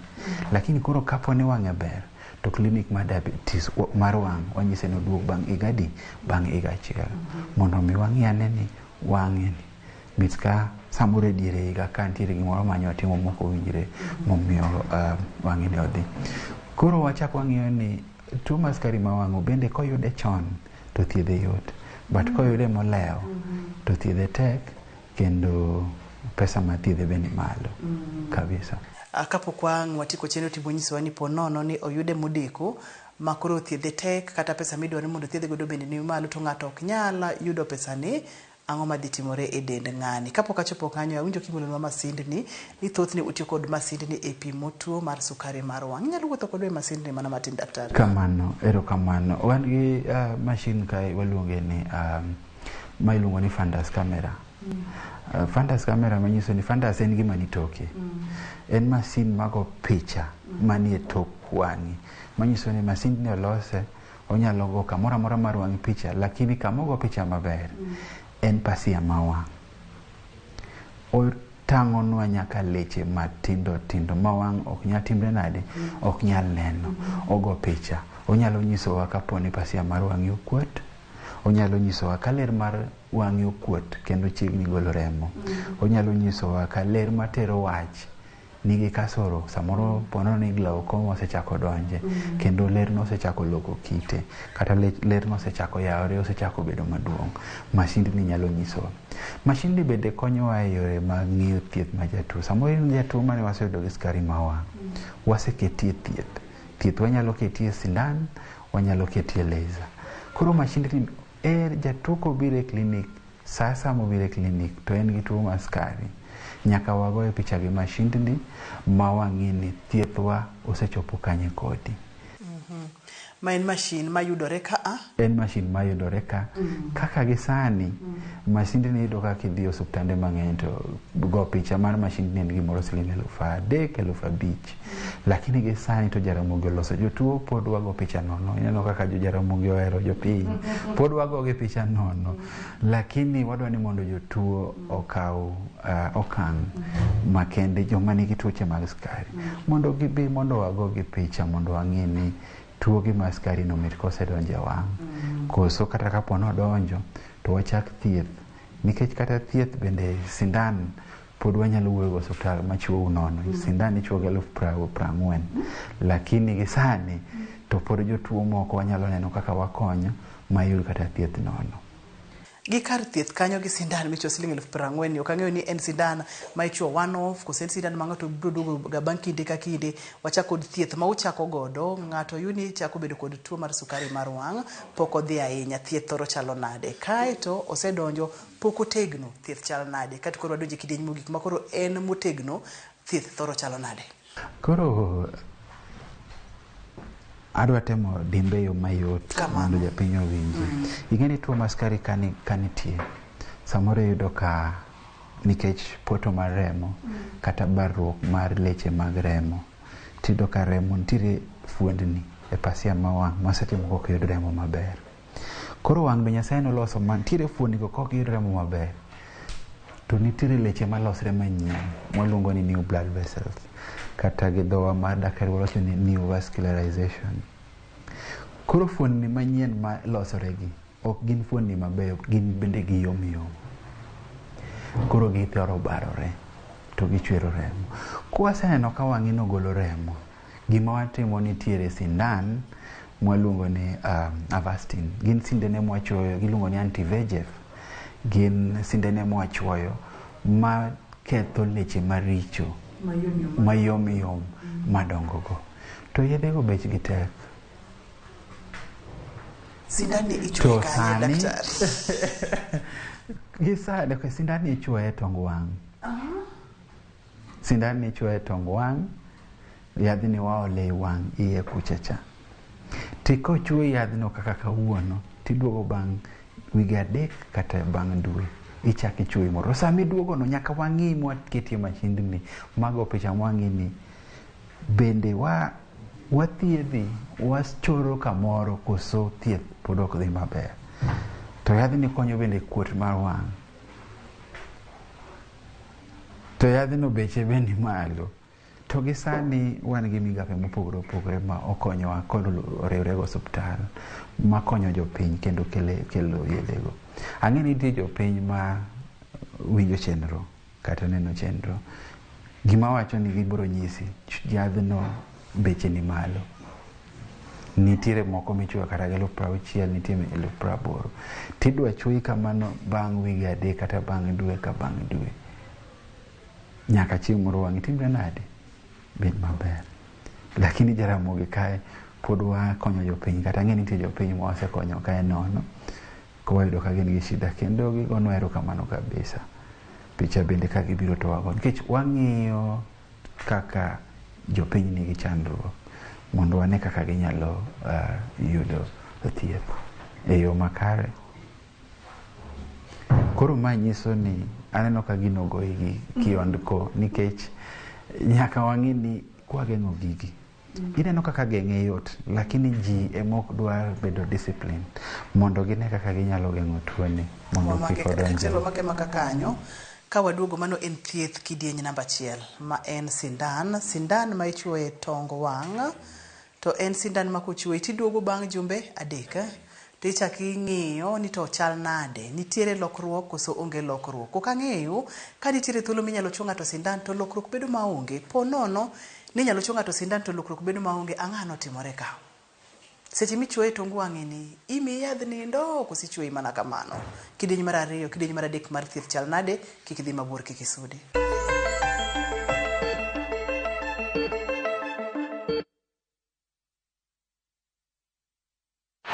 Lakini koro kapo ni wang'e ber to clinic mar diabetes mar wang' wanyise ni oduog bang' higa adi? Bang' higa achiel. Mondo mi wang'i ane ni wang'e ni mit ka samoro e diere higa ka nitiere gimoro ma nyo timo mok owinjre momiyo wang'e ni odhi. Koro wachak wang'iyo ni tuo mar sukari ma wang' bende koyude chon to thiedhe yot, but koyude molewo to thiedhe tek kendo pesa mar thiedhe be ni malo kabisa. Kapok wang' watieko chenro to ibonyisowa ni po nono ni oyude modeko ma koro thiedhe tek kata pesa midwaro mondo thiedhe godo bende ni malo to ng'ato ok nyal yudo pesani, ang'o madhi timore e dend ng'ani? Kapok achopo kanyo, awinjo kimulonwa masindni ni thothne utiyo kod masindni e pimo tuo mar sukari mar wang'. Inyalo wuotho kodwa e masindni mana matin daktari? Kamano, erokamano. Wan gi machine kae waluonge ni ma iluongo ni fundus camera. Fundus camera manyiso ni fundus en gima ni toke. En masin mago picha manie tok wang'i. Manyiso ni masindni olose, onyalo go kamoro amora mar wang'i picha, lakini kama ogo picha maber en pasia ma wang'. Otang'onwa nyaka leche matindo tindo ma wang' ok nyal timre nade, ok nyal neno. Ogo picha. Onyalo nyisowa kapo ni pasia mar wang'i okuot, onyalo nyisowa ka ler mar wang'i okuot kendo chiegni golo remo. Onyalo nyisowa ka ler matero wach nigi kasoro, samoro ponono ni glaucoma osechako donje kendo lerno osechako loko kite kata lerno osechako yawore, osechako bedo maduong'. Mashindni nyalo nyisowa. Mashindni bende konyowa e yore mag ng'iyo thieth mar jatuo. Samoro in jatuo mane waseyudo gi sukari ma wang', waseketie thieth. Thieth wanyalo ketie sindan, wanyalo ketie laser. Koro mashindni jatuo kobiro e clinic, sa mobiro e clinic to en gi tuo mar sukari, nyaka wagoye picha gi mashindni ma wang'i ni thiethwa osechopo kanye kodi. Ma en mashin mayudore ka a? En mashin mayudore ka. Kaka gi sani, mashindni iyudo ka kidhi e osiptande mang'eny to go picha mar mashindni en gimoro siling 3,000, 5,000. Lakini gi sani to Jaramogi oloso jotuo pod wago picha nono. Ineno kaka jo Jaramogi ohero jopiny. Pod wago gi picha nono. Lakini wadwa ni mondo jotuo okaw okang' makende joma nigi tuoche mag sukari. Mondo gibi mondo wago gi picha mondo wang'e ni tuo gi mar sukari no mit kosedonjo e wang'. Koso kata kapo nodonjo to wachak thieth Nikech kata thieth bende sindan pod wanyalo wuoyo go osiptal machiwo nono. Sindan ichuo gi 40,000. Lakini gi sani to pod jotuo moko wanyalo neno kaka wakonyo mayud kata thieth nono. Gi kar thieth kanyo gi sindan michuo siling 40,000 ok ang'eyo ni en sindan ma ichuo one off koso en sindan ma ng'ato biro duogo ga bang' kinde ka kinde. Wachako kod thieth ma uchako godo, ng'ato yuni chako bedo kod tuo mar sukari mar wang', pok odhi ahinya, thieth thoro chalo nade? Kaeto osedonjo, pok otegno, thieth chalo nade? Kaeto koro wadonjo e kidieny mogik ma koro en motegno, thieth thoro chalo nade? Koro adwa temo dimbe yo mayot mondo japiny owinji. Ing'e ni tuo mar sukari ka nitie, samoro iyudo ka nikech poto mar remo kata barruok mar leche mag remo, tiyudo ka remo nitiere fuondni e pasia ma wang' ma seche moko ok yud remo maber. Koro wang' be Nyasaye noloso ma nitiere fuondni go kok yud remo maber, to nitiere leche malosre manyien mwaluongo ni new blood vessels, kata gi dhowa mar daktari wawacho ni new vascularization. Koro fuondni manyien ma losore gi ok gin fuondni mabeyo, gin bende giyom yom. Koro githoro barore to gichwero remo. Kwaseneno ka wang'i no golo remo, gima watimo nitiere sindan mwaluongo ni Avastin. Gin sindene mwachuoyo, giluongo ni anti-VEGF. Gin sindene mwachuoyo ma ketho leche maricho mayom yom madongo go. To yedhego bechgi tek. Sindan ni ichuoye kanye, daktari? Gi sani, okay, sindan ni ichuoye e tong wang'. Sindan ni ichuoye e tong wang', yadhni waole e wang' iye kucha cha. Ti kochuo yadhno kaka kawuono, tiduogo bang' wige 3 kata bang' dwe, ichak ichuoyi moro. Sama iduogo no nyaka wang'i mwaketie machindni mago picha mwang'i ni bende wathiedhi, wachoro kamoro koso thieth pod ok dhi maber. To yadhni konyo bende kuot mar wang'. To yadhno beche be ni malo. To gi sani wan gi migape mopogore opogore ma okonyowa kod oriwre go osiptal makonyo jopiny kendo kelo yedhego. Ang'e ni nitie jopiny ma winjo chenro kata neno chenro. Gima wacho ni gibiro nyisi yadhno beche ni malo. Nitiere moko michuoyo kata gi 60,000, nitie 80,000. Tidwa chuoyi kamano bang' wige 3 kata bang' dwe ka bang' dwe. Nyaka chieng' moro wang'i timre nade? Bed maber. Lakini Jaramogi kae pod wakonyo jopiny, kata ang'e ni nitie jopiny ma wasekonyo kae nono, wayudo ka gin gi shida kendo gigonwa erokamano kabisa. Picha bende ka gibiro to wago, nikech wang'iyo kaka jopiny nigi chandruok mondo wane kaka ginyalo yudo thieth e yo makare. Koro ma nyiso ni aneno ka gino goyi gi kiondko, nikech nyaka wang'i ni kwageng'o gigi. Ineno kaka geng'e yot, lakini ji ema ok dwar bedo discipline mondo gine kaka ginyalo geng'o tuoni mondo kik odonj. Wamake maka kanyo. Ka waduogo mano en thieth kidieny namba 1 ma en sindan. Sindan ma ichuoye tong wang', to en sindan ma kochuoyi tiduogo bang' jumbe 3 to ichak ing'iyo ni to chal nade, nitiere lokruok koso onge lokruok. Ok ang'eyo ka nitiere thuolo minyalo chuo ng'ato sindan to lokruok bedo maonge. Po nono ni inyalo chuo ng'ato sindan to lokruok bedo maonge, ang'o notimore ka? Seche michuoye tong wang'i ni, imiyi yadh nindo koso ichuoyi mana kamano? Kidieny mar 2, kidieny mar 3 mar thieth chal nade? Kik idhi mabor, kik isudi.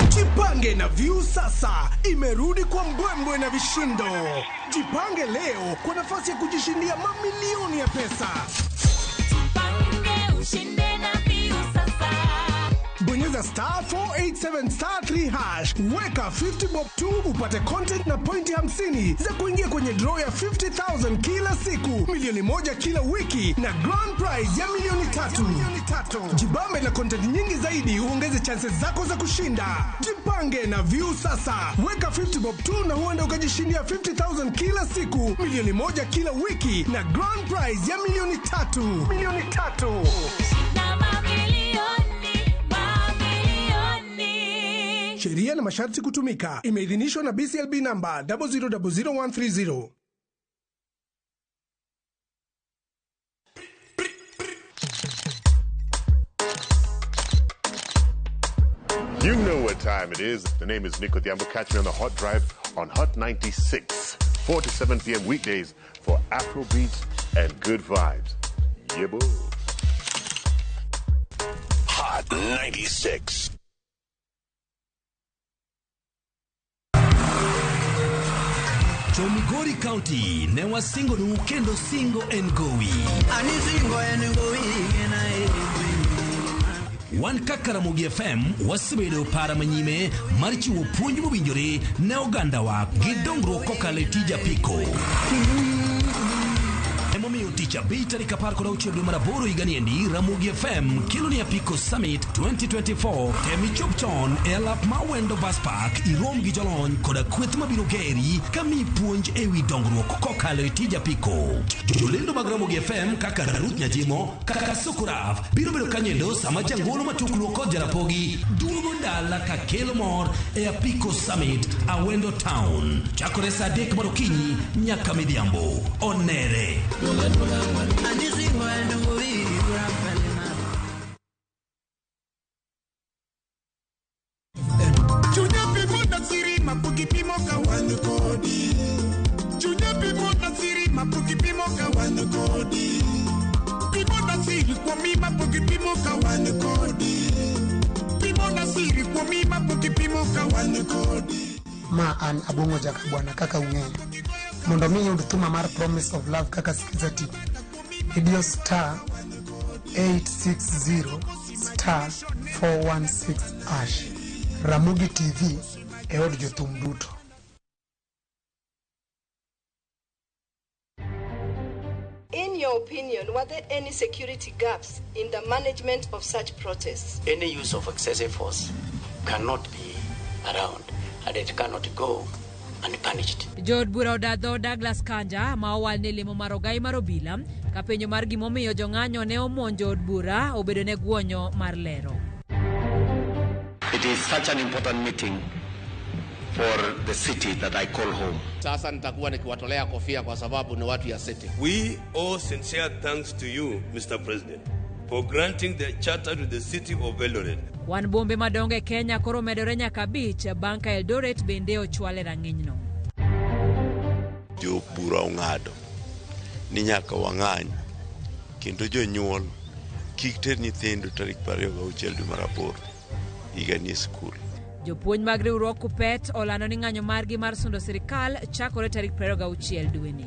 Jipange na View sasa imerudi kwa mbwembwe na vishindo. Jipange leo kwa nafasi ya kujishindia mamilioni ya pesa. Jipange ushinde na View sasa. Bonyeza star 487 star 3 hash, weka 50 bob 2 upate content na pointi 50 za kuingia kwenye draw ya 50,000 kila siku, milioni 1 kila wiki na grand prize ya milioni 3. Jibambe na content nyingi zaidi uongeze chances zako za kushinda. Jipange na View sasa, weka 50 bob 2 na huenda ukajishindia 50,000 kila siku, milioni 1 kila wiki na grand prize ya milioni 3. Milioni 3. Na mamilioni. Sheria Sheria na masharti kutumika. Imeidhinishwa na BCLB namba 0000130. You know what time it is. The name is Nico Diambo. Catch me on the Hot Drive on Hot 96, 4 to 7 p.m. weekdays for Afro beats and good vibes. Yeah, boy. Hot 96. Migori County ne wasingonu kendo singo en gowi. Ani singo en gowi Wan kaka Ramogi FM wasebedo para manyime mar chiwo puonj mowinjore ne ogandawa gi dongruok kokalo e tij apiko. Emomiyo tich abich tarik 16 dwe mar aboro higani endi Ramogi FM kelo ni Apiko Summit 2024. Tem ichop chon e alap ma Wendo Bus Park irom gi jolony koda kweth mabiro geri kamiyi puonj ewi dongruok kokalo e tij apiko. Jolendo mag Ramogi FM kaka Ruth Nyajimo, kaka Sukuraf biro bedo kanyendo sama jangolo matuklu kod Jarapogi duogo dala ka kelo mor e Apiko Summit Awendo Town. Chakore saa 3 mar okinyi nyaka midhiambo. Onere. Ma an Abong'o Jakabwana kaka ung'eyo. Mondo mi iyud thuma mar Promise of Love kaka Skiza TV, idiyo star 860 star 416 hash. Ramogi TV e od jothum duto. In your opinion, were there any security gaps in the management of such protests? Any use of excessive force cannot be around and it cannot go unpunished. Jood bura odadho Douglas Kanja ma owal ne lemo mar ogai mar obila ka penjo mar gimomiyo jong'anyo ne omonjo od bura obedo ne guonyo mar lero. It is such an important meeting for the city that I call home. Sasa nitakuwa nikiwatolea kofia kwa sababu ni watu ya city. We owe sincere thanks to you, Mr. President, for granting the charter to the city of Eldoret. Wan bombe madongo e Kenya koro medore nyaka 5 bang' ka Eldoret bende ochwal e rang'inyno. Jo bura ong'ado ni nyaka wang'any kendo jonyuol kik ter nyithindo tarik 26 dwe mar aboro higani e skul. Jopuonj mag riwruok KUPPET olando ni ng'anyo margi mar sundo sirikal chakore tarik 26 dweni.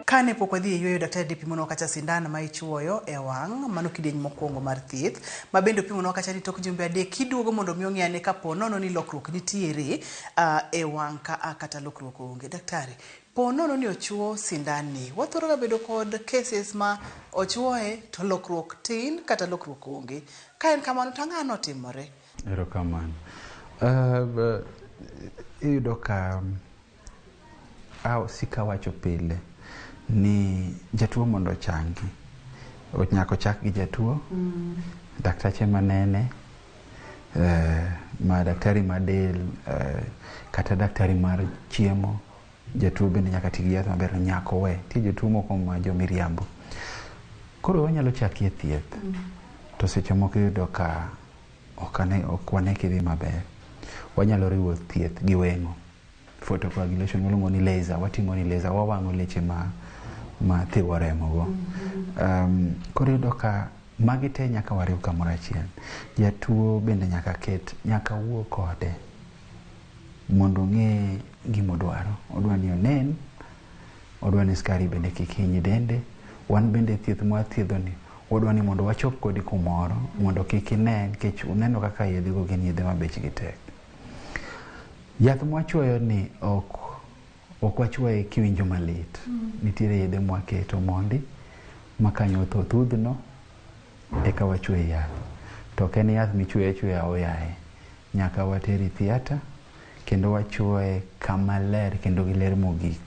Kane pok wadhi e yweyo, daktari pimonwa kacha sindan ma ichuoyo e wang', mano kidieny mokwongo mar thieth, ma bende opimonwa kacha ni tok jumbe 3 kiduogo mondo mi ong'i ane kapo nono ni lokruok nitiere e wang' ka kata lokruok onge. Daktari, po nono ni ochuo sindan ni, wathoro ga bedo kod cases ma ochuoye to lokruok tin kata lokruok onge. Ka en kamano to ang'o notimore? Erokamano. Iyudo ka sika wacho pile ni jatuo mondo ochangi nyaka ochak gi jatuo, daktache manene, ma daktari ma del, kata daktari mar chiemo. Jatuo bende nyaka ti gi yath maber, nyaka owe. Nitie jotuo moko ma jomiriambo. Koro wanyalo chakie thieth, to seche moko iyudo ka ok wane kidhi maber. Wanyalo riwo thieth gi weng'o. Photocoagulation miluongo ni laser, watimo ni laser, wawang'o leche ma thiwo remo go. Koro iyudo ka magi te nyaka wariw kamoro achiel. Jatuo bende nyaka ket, nyaka wuo kode mondo ong'e gima odwaro. Odwa ni onen, odwa ni skari bende kik hiny dende. Wan bende thieth mwathiedho ni, wadwa ni mondo wachop kodi kumoro mondo kik ine, nikech uneno kaka yedhe go gin yedhe ma bechgi tek. Yath mwachuoyo ni ok wachuoye kiwinjo malit. Nitiere yedhe mwaketo mondi ma kanyo otho thudhno eka wachuoye yath. To ok en yath michuoyo achuoya oyaye. Nyaka wateri theatre kendo wachuoye kama ler kendo gi ler mogik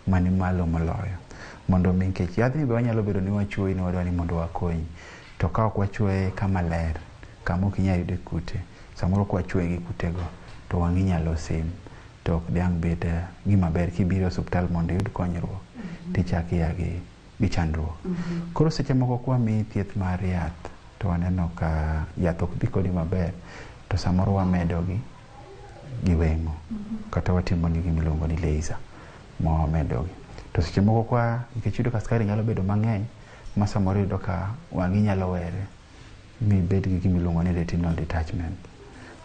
mani malo moloyo. Mondo mi nikech yadhni be wanyalo bedo ni wachuoyi ni wadwa ni mondo wakonyi. To ka ok wachuoye kama ler, kama ok inyal yude kute, samoro ka wachuoye gi kutego to wang'i nyalo sim to ok diang' bed gima ber kibiro e osuptal mondo iyud konyruok tichak iya gi chandruok. Koro seche moko kwamiyi thieth mar yath to waneno ka yath ok dhi kodi maber to samoro wamedo gi weng'o kata watimo ni gima iluongo ni laser ma wamedogi. To seche moko kwa nikech iyudo ka sukari nyalo bedo mang'eny ma samoro iyudo ka wang'i nyalo were mibed gi gima iluongo ni retinal detachment.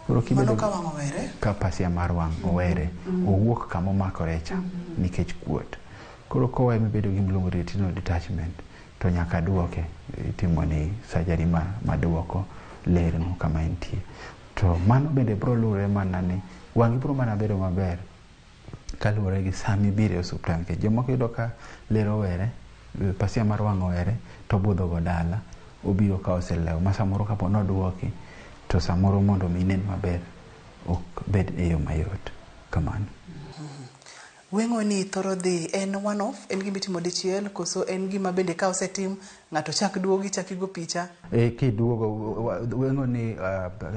Koro kibedo Mano ka wang' owere? ka pasia mar wang' owere, owuok kama omakore cha nikech kuot. Koro kowe mibedo gi gima iluongo ni retinal detachment to nyaka duoke, itimo ni surgery maduoko lerno kama entie. To mano bende biro luwore mana ni wang'i biro mana bedo maber kaluwore gi sama ibiro e osuptal nikech jomoko iyudo ka ler owere, pasia mar wang' owere to obudho go dala, obiro ka oselewo ma samoro kapo noduoki to samoro mondo mi inen maber ok bed e yo mayot kamano. Weng'o ni thoro dhi en one off, en gima itimo dichiel koso en gima bende ka osetim ng'ato chak duogi chak igo picha? Kiduogo weng'o ni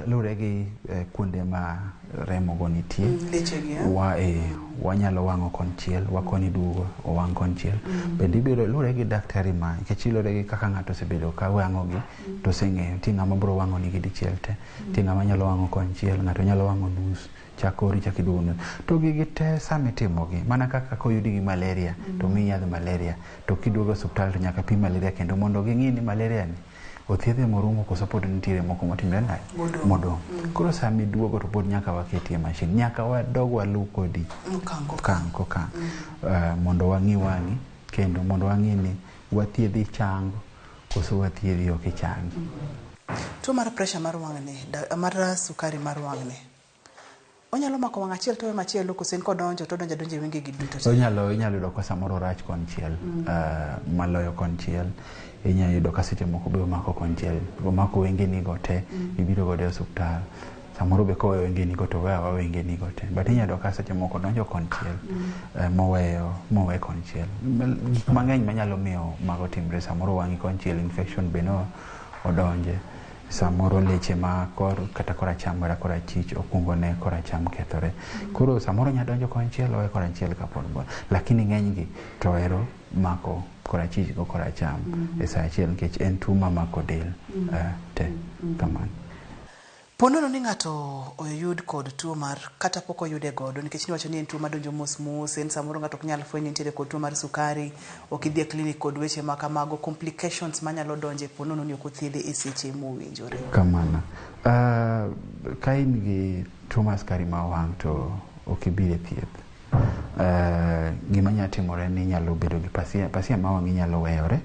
luwore gi kuonde ma remo go nitie. Lechegi, eh? Wanyalo wang'o konchiel, wakoni duogo owang' konchiel. Bende ibiro luwore gi daktari ma nikech luwore gi kaka ng'ato osebedo ka wang'o gi to oseng'eyo. Nitie ng'ama biro wang'o nigi dichiel te, nitie ng'ama nyalo wang'o konchiel, ng'ato nyalo wang'o nus, chak ori chak iduogo nus. To gigi te sama itimogi, mana kaka koyudi gi malaria to miyi yadh malaria, to kiduogo e osuptal to nyaka pim malaria kendo mondo ging'i ni malaria ni othiedhe morumo koso pod nitiere moko motimre nade? Modong'. Koro sama iduogo to pod nyaka waketie mashin, nyaka wadog waluw kodi okang' kokang' mondo wang'i wang'i kendo mondo wang'i ni wathiedhi chango koso wathiedhi ok ichangi. Tuo mar pressure mar wang'ni, mar sukari mar wang'ni, onyalo mako wang' achiel to we machielo koso en kodonjo to odonjo adonja e wengegi duto te? Inyalo yudo ka samoro orach konchiel maloyo konchiel. Inyalo yudo ka seche moko be omako konchiel, omako wengeni go te, ibiro godo e osuptal. Samoro be koweyo wengeni go to oweyo aweya wengeni go te. But inyalo yudo ka seche moko donjo konchiel mowe konchiel. Gik mang'eny manyalo miyo mago timre, samoro wang'i konchiel infection be no odonje. Samoro leche ma kor kata koracham kata korachich okuongo ne koracham kethore. Koro samoro nyalo donjo konchiel owe korachiel kapod bor. Lakini ng'enygi to ohero mako korachich go koracham e saa achiel nikech en tuo mamako del te kamano. Ponono ni ng'ato oyud kod tuo mar kata pok oyude godo nikech niwacho ni en tuo madonjo mos mos, en samoro ng'ato ok nyal fwenyo nitiere kod tuo mar sukari, ok idhi e klinik kod weche ma kamago, complications manyalo donje ponono ni ok othiedhe e seche mowinjore. Kamano. Ka in gi tuo mar sukari mar wang' to ok ibiro e thieth. Gima nyalo timore ni inyalo bedo gi pasia mar wang' inyalo weyore,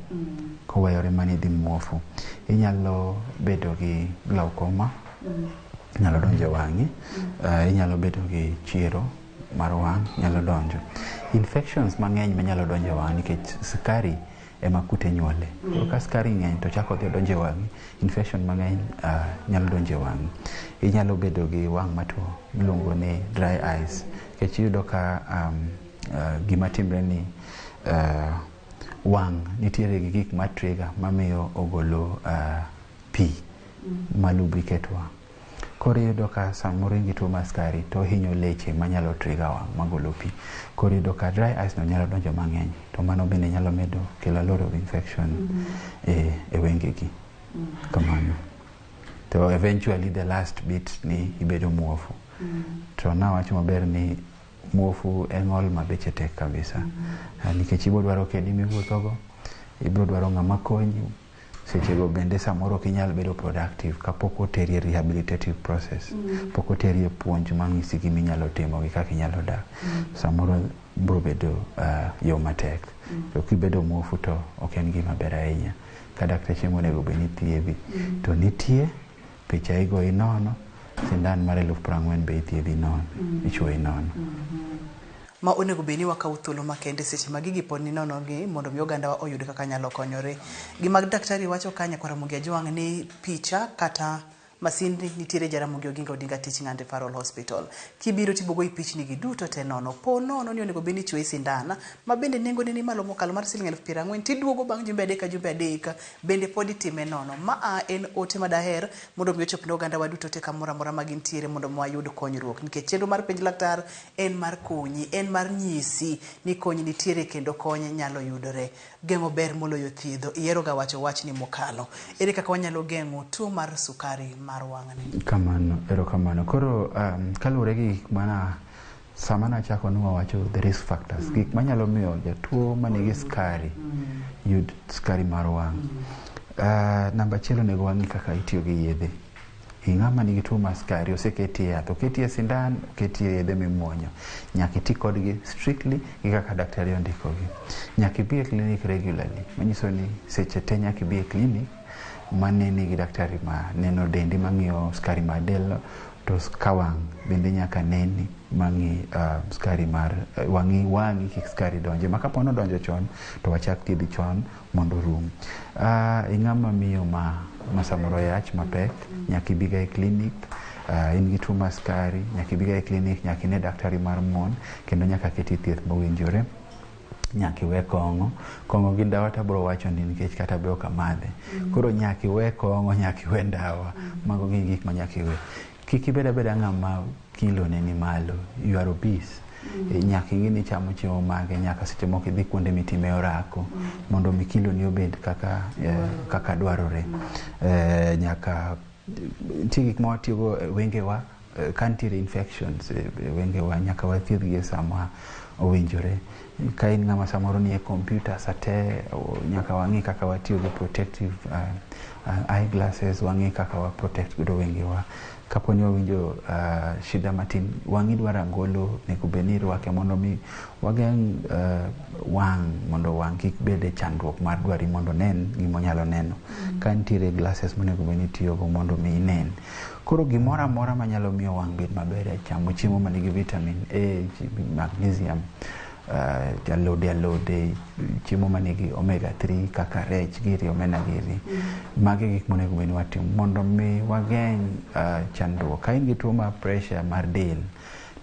koweyore mano idhi muofu. Inyalo bedo gi glaucoma, nyalo donjo e wang'i, inyalo bedo gi chiero mar wang' nyalo donjo. Infections mang'eny manyalo donjo e wang' nikech sukari ema kute nyuole. Koro ka sukari ng'eny to chako odhi odonjo e wang'i, infection mang'eny nyalo donjo e wang'i. Inyalo bedo gi wang' matuo miluongo ni dry eyes nikech iyudo ka gima timre ni wang' nitiere gi gik ma trigger mamiyo ogolo pi ma lubricate wang'. Koro iyudo ka samoro in gi tuo mar sukari to ohinyo leche manyalo trigger wang' magolo pi. Koro iyudo ka dry eyes no nyalo donjo mang'eny to mano bende nyalo medo kelo a lot of infection e wengegi. Kamano. To eventually the last bit ni ibedo muofu. To nawacho maber ni muofu en ng'ol ma beche tek kabisa. Nikech ibiro dwaro kedi miwuothogo, ibiro dwaro ng'ama konyi, sechego bende samoro ok inyal bedo productive kapok oteri e rehabilitative process, pok oteri e puonj mang'isi gima inyalo timo gi kaka inyalo dak. Samoro biro bedo yo matek. To kibedo muofu to ok en gima ber ahinya. Ka dakteche monego bed ni thiedhi to nitie, picha igoyi nono, sindan mar 40,000 be ithiedhi nono, ichuoyi nono. Ma onego bed ni wakawo thuolo makende seche ma gigi pod ninono gi mondo mi ogandawa oyud kaka nyalo konyore. Gima daktari wacho ka nyakwar Ramogi Ajwang' ni picha kata Masindni nitiere Jaramogi Oginga Odinga Teaching and Referral Hospital. Kibiro tibogoyi pichni gi duto te nono. Po nono ni onego bed ni ichuoyi sindan ma bende nengone ni malo mokalo mar siling 40,000 tiduogo bang' jumbe adek ka jumbe adek bende pod itime nono. Maa en ote madaher mondo mi ochop ne oganda wa duto te kamoro amora ma gintiere mondo mi wayud konyruok nikech chenro mar penj laktar en mar konyi, en mar nyisi ni kony nitiere kendo kony nyalo yudore. Geng'o ber moloyo thiedho. Ihero ga wacho wachni mokalo. Ere kaka wanyalo geng'o tuo mar sukari mar wang'ni? Kamano, erokamano. Koro kaluwore gi gik mana sama nachako ni wawacho the risk factors, gik manyalo miyo jatuo manigi sukari yud sukari mar wang'. Namba achiel onego wang'i kaka itiyo gi yedhe. Ng'ama nigi tuo mar sukari oseketi e yath, oketi e sindan, oketi e yedhe mimuonyo. Nyaka iti kodgi strictly gi kaka daktari ondikogi. Nyaka ibi e clinic regularly, manyiso ni seche te nyaka ibi e clinic maneni gi daktari ma neno dendi mang'iyo sukari mar del to ka wang' bende nyaka neni mang'i sukari mar wang'i wang'i kik sukari donje ma kapo nodonjo chon to wachak thiedhi chon mondo orum. Ing'ama miyo ma samoro yach mapek nyaka ibiga e clinic. In gi tuo mar sukari nyaka ibiga e clinic, nyaka ine daktari mar mon kendo nyaka keti thieth mowinjore. Nyaka iwe kong'o, kong'o gi ndawa to abiro wacho ni nikech kata be ok amadhe. Koro nyaka iwe kong'o, nyaka iwe ndawa, mago gin gik ma nyaka iwe. Kik ibed abeda ng'ama kilo ne ni malo, you are obese. Nyaka ing'i ni ichamo chiemo mage, nyaka seche moko idhi kuonde mitime orako mondo mi kilo ni obed kaka kaka dwarore. Nyaka nitie gik ma watiyogo e wengewa, ka nitiere infections e wengewa nyaka wathiedhgi e sama owinjore. Ka in ng'ama samoro nie computer sate, nyaka wang'i kaka watiyo gi protective eye glasses, wang'i kaka wa protect godo wengewa. Kapo ni wawinjo shida matin, wang'i dwaro angolo, onego bed ni irwake mondo mi wageng' wang' mondo wang' kik bed e chandruok mar dwari mondo onen gima onyalo neno. Ka nitiere glasses monego bed ni itiyogo mondo mi inen. Koro gimoro amora manyalo miyo wang' bed maber e chamo chiemo manigi vitamin A, magnesium, alode alode, chiemo manigi omega 3 kaka rech giri, omena giri. Magi gik monego bed ni watimo mondo mi wageng' chandruok. Ka in gi tuo mar pressure mar del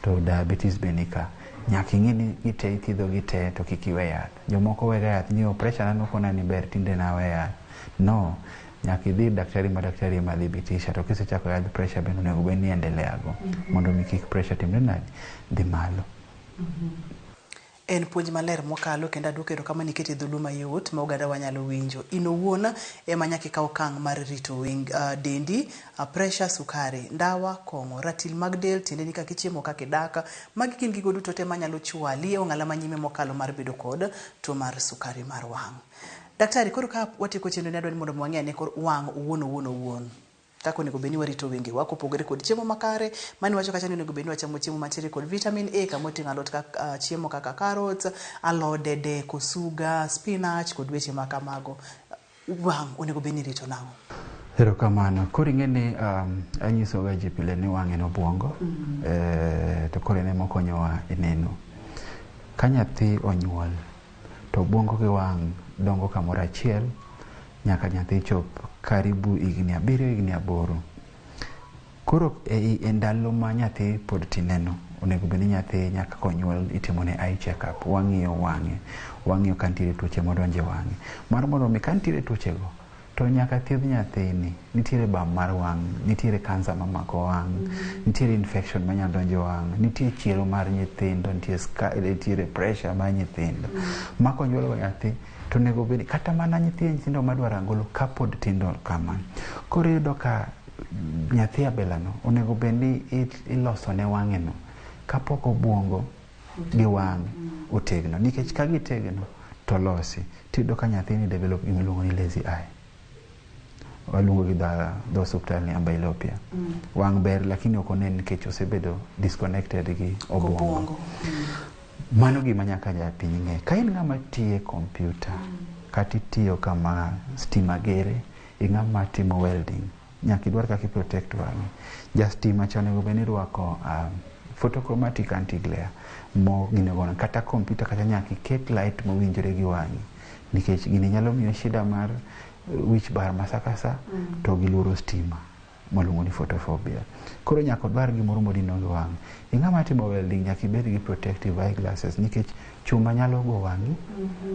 to diabetes be nika. Nyaka ing'e ni gite ithiedho gi te to kik iwe yath. Jomoko wega yath ni pressure na nokona ni ber tinde nawe yath. No, nyaka idhi ir daktari ma daktari ema thibitisha to kisechako yadh pressure bende onego bed ni endelea go mondo mi kik pressure timre nade dhi malo. En puonj maler mokalo kendo aduoko erokamano nikech e dholuo mayot ma oganda wa nyalo winjo. In owuon ema nyaka ikaw okang' mar rito dendi, pressure, sukari, ndawa, kong'o, ratil mag del, tiende ni kaka ichiemo, kaka idak. Magi gin gigo duto te manyalo chwali e ong'ala manyime mokalo mar bedo kod tuo mar sukari mar wang'. Daktari, koro ka watieko chenro ni adwa ni mondo wang'e ane kor wang' owuon owuon owuon. Kaka onego bed ni warito wengewa kopogore kod chiemo makare mani wacho kacha ni onego bed ni wachamo chiemo mantiere kod vitamin A kama oting'o alot kaka chiemo kaka carrots, alode dek, osuga, spinach kod weche ma kamago. Wang' onego bed ni irito nang'o? Erokamano. Koro ing'e ni anyiso ga ji pile ni wang' en obuongo, to koro en ema okonyowa e neno. Ka nyathi onyuol to obuongo gi wang' dongo kamoro achiel nyaka nyathi chop karibu higni 7 higni 8. Koro e ndalo ma nyathi pod tineno, onego bed ni nyathi nyaka konyuol itimone eye check up. Wang'iyo wang'e, wang'iyo ka nitiere tuoche modonjo e wang'e. Mar mondo mi ka nitiere tuochego, to nyaka thiedh nyathini. Nitiere bam mar wang', nitiere kansa mamako wang', nitiere infection manyalo donjo e wang', nitie chiero mar nyithindo, nitiere pressure mar nyithindo. Ma konyuol nyathi to onego bed kata mana nyithindo madwaro angolo kapod tindo kama. Koro iyudo ka nyathi abelano onego bed ni ilosone wang'e no kapok obuongo gi wang' otegno. Nikech ka gitegno to losi, tiyudo ka nyathini develop gima iluongo ni lazy eye. Waluongo gi dho osuptal ni amblyopia. Wang' ber lakini ok onen nikech osebedo disconnected gi obuongo. Mano gima nyaka japiny ng'e. Ka in ng'ama tiyo e computer, kata itiyo kama stima gere, ing'ama timo welding, nyaka idwar kaka i protect wang'i. Ja stima cha onego bed ni irwako photochromatic anti-glare mo gino kata computer kata nyaka iket light mowinjore gi wang'i nikech gini nyalo miyo shida mar wich bar ma sa ka sa to giluoro stima. Mwaluongo ni photophobia. Koro nyaka odwar gimoro modino gi wang'e. Ing'ama timo welding nyaka ibed gi protective eyeglasses nikech chuma nyalo go wang'i,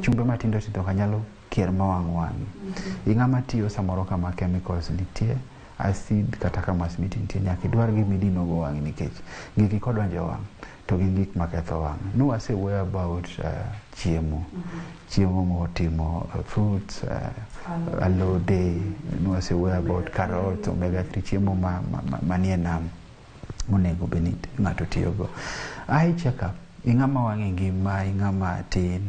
chumbe matindo tindo ka nyalo kier ma wang' wang'i. Ing'ama tiyo samoro kama chemicals nitie, acid kata kama smiti nitie, nyaka idwar gima idino go wang'i nikech gigi kodonjo e wang' to gin gik maketho wang'. Nwasewuoyo about chiemo. Chiemo motimo fruits, alode, nwasewuoyo about carrots, omega 3, chiemo manie nam monego bed ni ng'ato tiyogo. Eye check up, ing'ama wang'e ngima, ing'ama tin,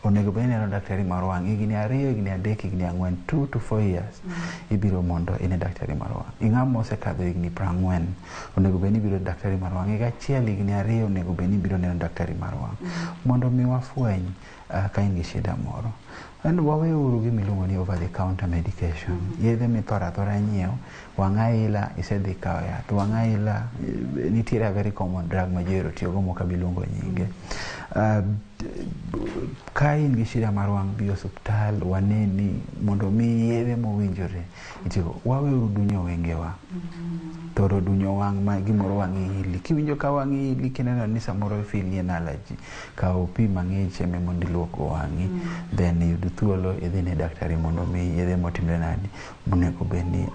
onego bed ni ineno daktari mar wang' higni 2, higni 3, higni 4, 2 to 4 years ibiro mondo ine daktari mar wang'. Ing'ama osekadho higni 40, onego bed ni ibiro daktari mar wang' higa achiel, higni 2, onego bed ni ibiro neno daktari mar wang' mondo mi wafweny ka in gi shida moro. And waweuru gima iluongo ni over the counter medication. Yedhe mithoro athora nyiewo, wang' aila isedhi kawo yath, wang' aila nitiere a very common drug ma ji ohero tiyogo mok abi luongo nyinge. Ka in gi shida mar wang' bi osuptal waneni mondo mi yedhe mowinjore itigo. Waweuru dunyo wengewa. Thoro dunyo wang' ma gimoro wang'i ili. Kiwinjo ka wang'i ili kineno ni samoro i feel ni en allergy, kaw pi mang'ich ema mondo iluok go wang'i. Then iyud thuolo idhi ne daktari mondo mi yedhe motimre nadi monego bed ni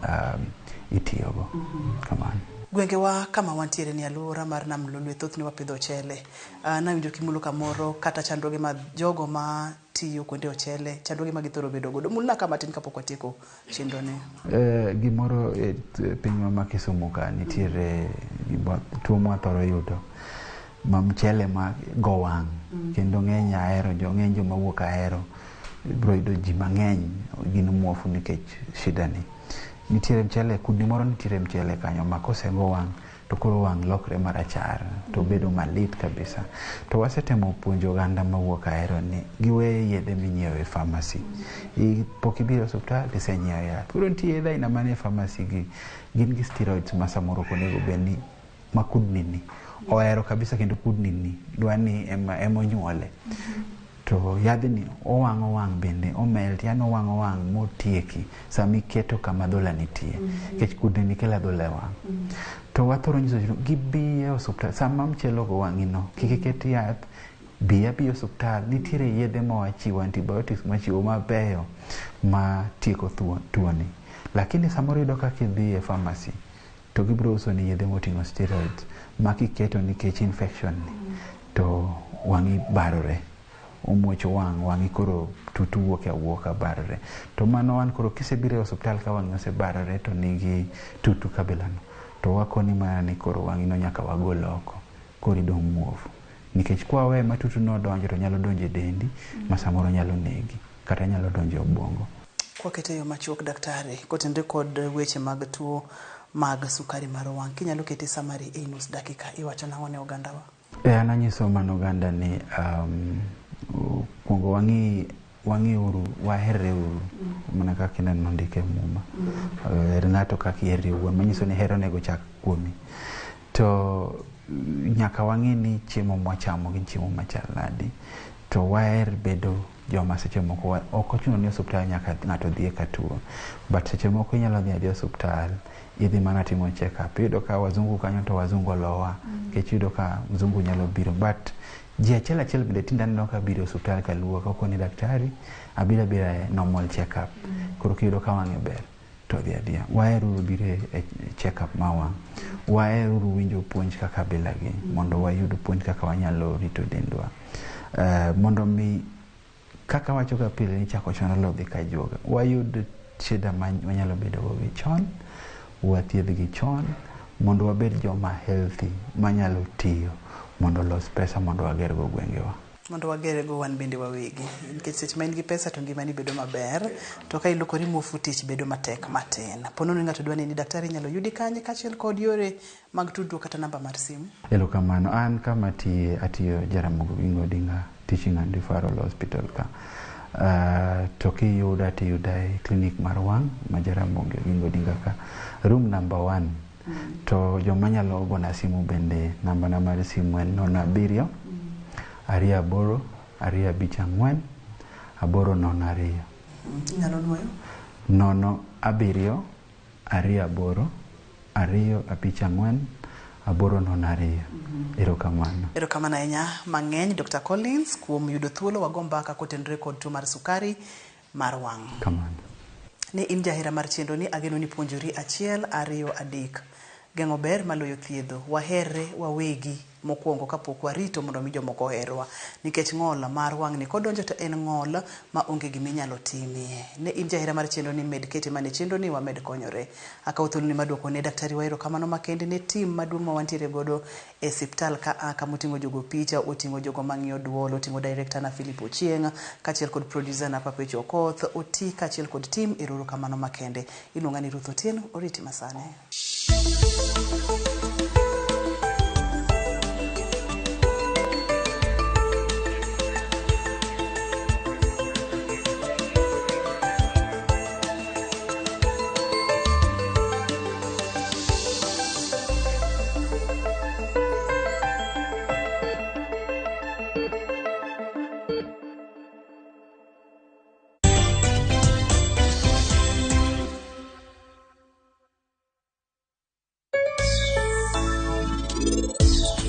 itiyogo. Kamano. Gwengewa kama wantiere ni alwora mar Nam Lolwe thothne wapidho ochele. Nawinjo kimulo kamoro kata chandruoge ma jogo ma tiyo kuonde ochele, chandruoge ma githoro bedo godo. Mulna ka matin kapok watieko chenro ni. Gimoro e pinywa ma Kisumu ka nitiere tuo mwathoro yudo ma mchele ma go wang' kendo ng'eny ahero jo ng'eny joma wuok ahero ibiro yudo ji mang'eny gin muofu nikech shida ni. Nitiere mchele, kudni moro nitiere mchele kanyo ma kosego wang' to koro wang' lokre marachar to bedo malit kabisa. To wasetemo puonjo oganda mawuok ahero ni giwe yedhe minyiewo e pharmacy. Pok ibiro e osuptal tisenyiewo yath. Koro nitie yedhe aina mane e pharmacy gi gin gi steroids ma samoro ok onego bed ni ma kudni ni ohero kabisa kendo kudni ni dwa ni ema onyuole. To yadhni owang'o wang' bende omelt, yani owang'o wang' motieki sama iketo kama adhola nitie. Nikech kudni ni kelo adhola e wang'. To wathoro nyiso ji gibi e osuptal sama mchele ogo wang'i no kik iket yath, bi abiya e osuptal nitiere yedhe ma wachiwo, antibiotics mwachiwo mabeyo ma tieko tuoni. Lakini samoro iyudo ka kidhi e pharmacy to gibiro uso ni yedhe moting'o steroids ma kiketo nikech infection ni to wang'i barore. Omuocho wang', wang'i koro tutu wuok awuoka barore. To mano wan koro kisebiro e osuptal ka wang'i osebarore to nigi tutu kabilano, to wakoni mana ni koro wang'i no nyaka wagol oko, koro idong' muofu. Nikech kwawe ma tutu no odonjo to nyalo donjo e dendi ma samoro nyalo negi kata nyalo donjo e obwongo. Kwakete yo machuok daktari, kotenore kod weche mag tuo mag sukari mar wang', kinyalo kete summary e nus dakika, iwacho nang'o ne ogandawa? An anyiso mana oganda ni kuongo wang'i uru, waherre uru mana kaka ineno ndike e Muma. Her ng'ato kaka iherri owuon, manyiso ni hera onego chak kuomi. To nyaka wang'i ni chiemo mwachamo gin chiemo machal nadi. To waher bedo joma seche moko ok ochuno ni osuptal nyaka ng'ato dhiye ka tuo. But seche moko inyalo dhi adhiya osuptal, idhi mana timo check up. Iyudo ka wazungu kanyo to wazungu olowa, nikech iyudo ka mzungu nyalo biro. But ji achiel achiel bende tinde aneno ka biro e osuptal kaluwo ka okoni daktari, abiro abira e normal check up. Koro kiyudo ka wang'e ber, to dhi adhiya. Waheruru biro e check up mar wang'. Waheruru winjo puonj kaka bilagi, mondo wayud puonj kaka wanyalo rito dendwa. Mondo mi kaka wacho ga pile ni chako chon olo dhi ka juoga. Wayud shida ma wanyalo bedo go gi chon, wathiedh gi chon, mondo wabed joma healthy, manyalo tiyo, mondo los pesa mondo wager go gwengewa. Mondo wager go wan bende wawegi. Nikech seche ma in gi pesa to ngimani bedo maber, to ka ilokori muofu tich bedo matek matin. Po nono ni ng'ato dwa neni daktari inyalo yudi kanye kaachiel kod yore mag tudruok kata namba mar simu? Erokamano. An kama atiye, atiyo Jaramogi Oginga Odinga Teaching and Referral Hospital ka. To kiyuda tiyuda e clinic mar wang' ma Jaramogi Oginga Odinga ka, room number 1. To joma nyalo gona simu bende namba na mar simu en 07 28 254 802. Inyalo nuoyo? 0 7 28 2 5 4 8 0 2. Erokamano. Erokamano ahinya mang'eny Dr. Collins kuom yudo thuolo wago mbaka kotenore kod tuo mar sukari mar wang'. Kamano. Ne in jahera mar chenro ni ageno ni puonjori 1 2 3. Geng'o ber maloyo thiedho. Waherre wawegi mokwongo kapok warito mondo mi jomoko oherwa. Nikech ng'ol mar wang'ni kodonjo to en ng'ol ma onge gima inyalo timie. Ne in jahera mar chenro ni med kete mana e chenro ni wamed konyore. Akawo thuolo ni maduoko ne daktari wa erokamano makende ne tim maduong' ma wantiere godo e siptal ka a kama oting'o jogo picha, oting'o jogo mang'iyo duol, oting'o director na Philip Ochieng', kaachiel kod producer na Papecho Okoth, oti kaachiel kod tim erokamano makende. Iluonga ni Ruth Otieno, oriti masani.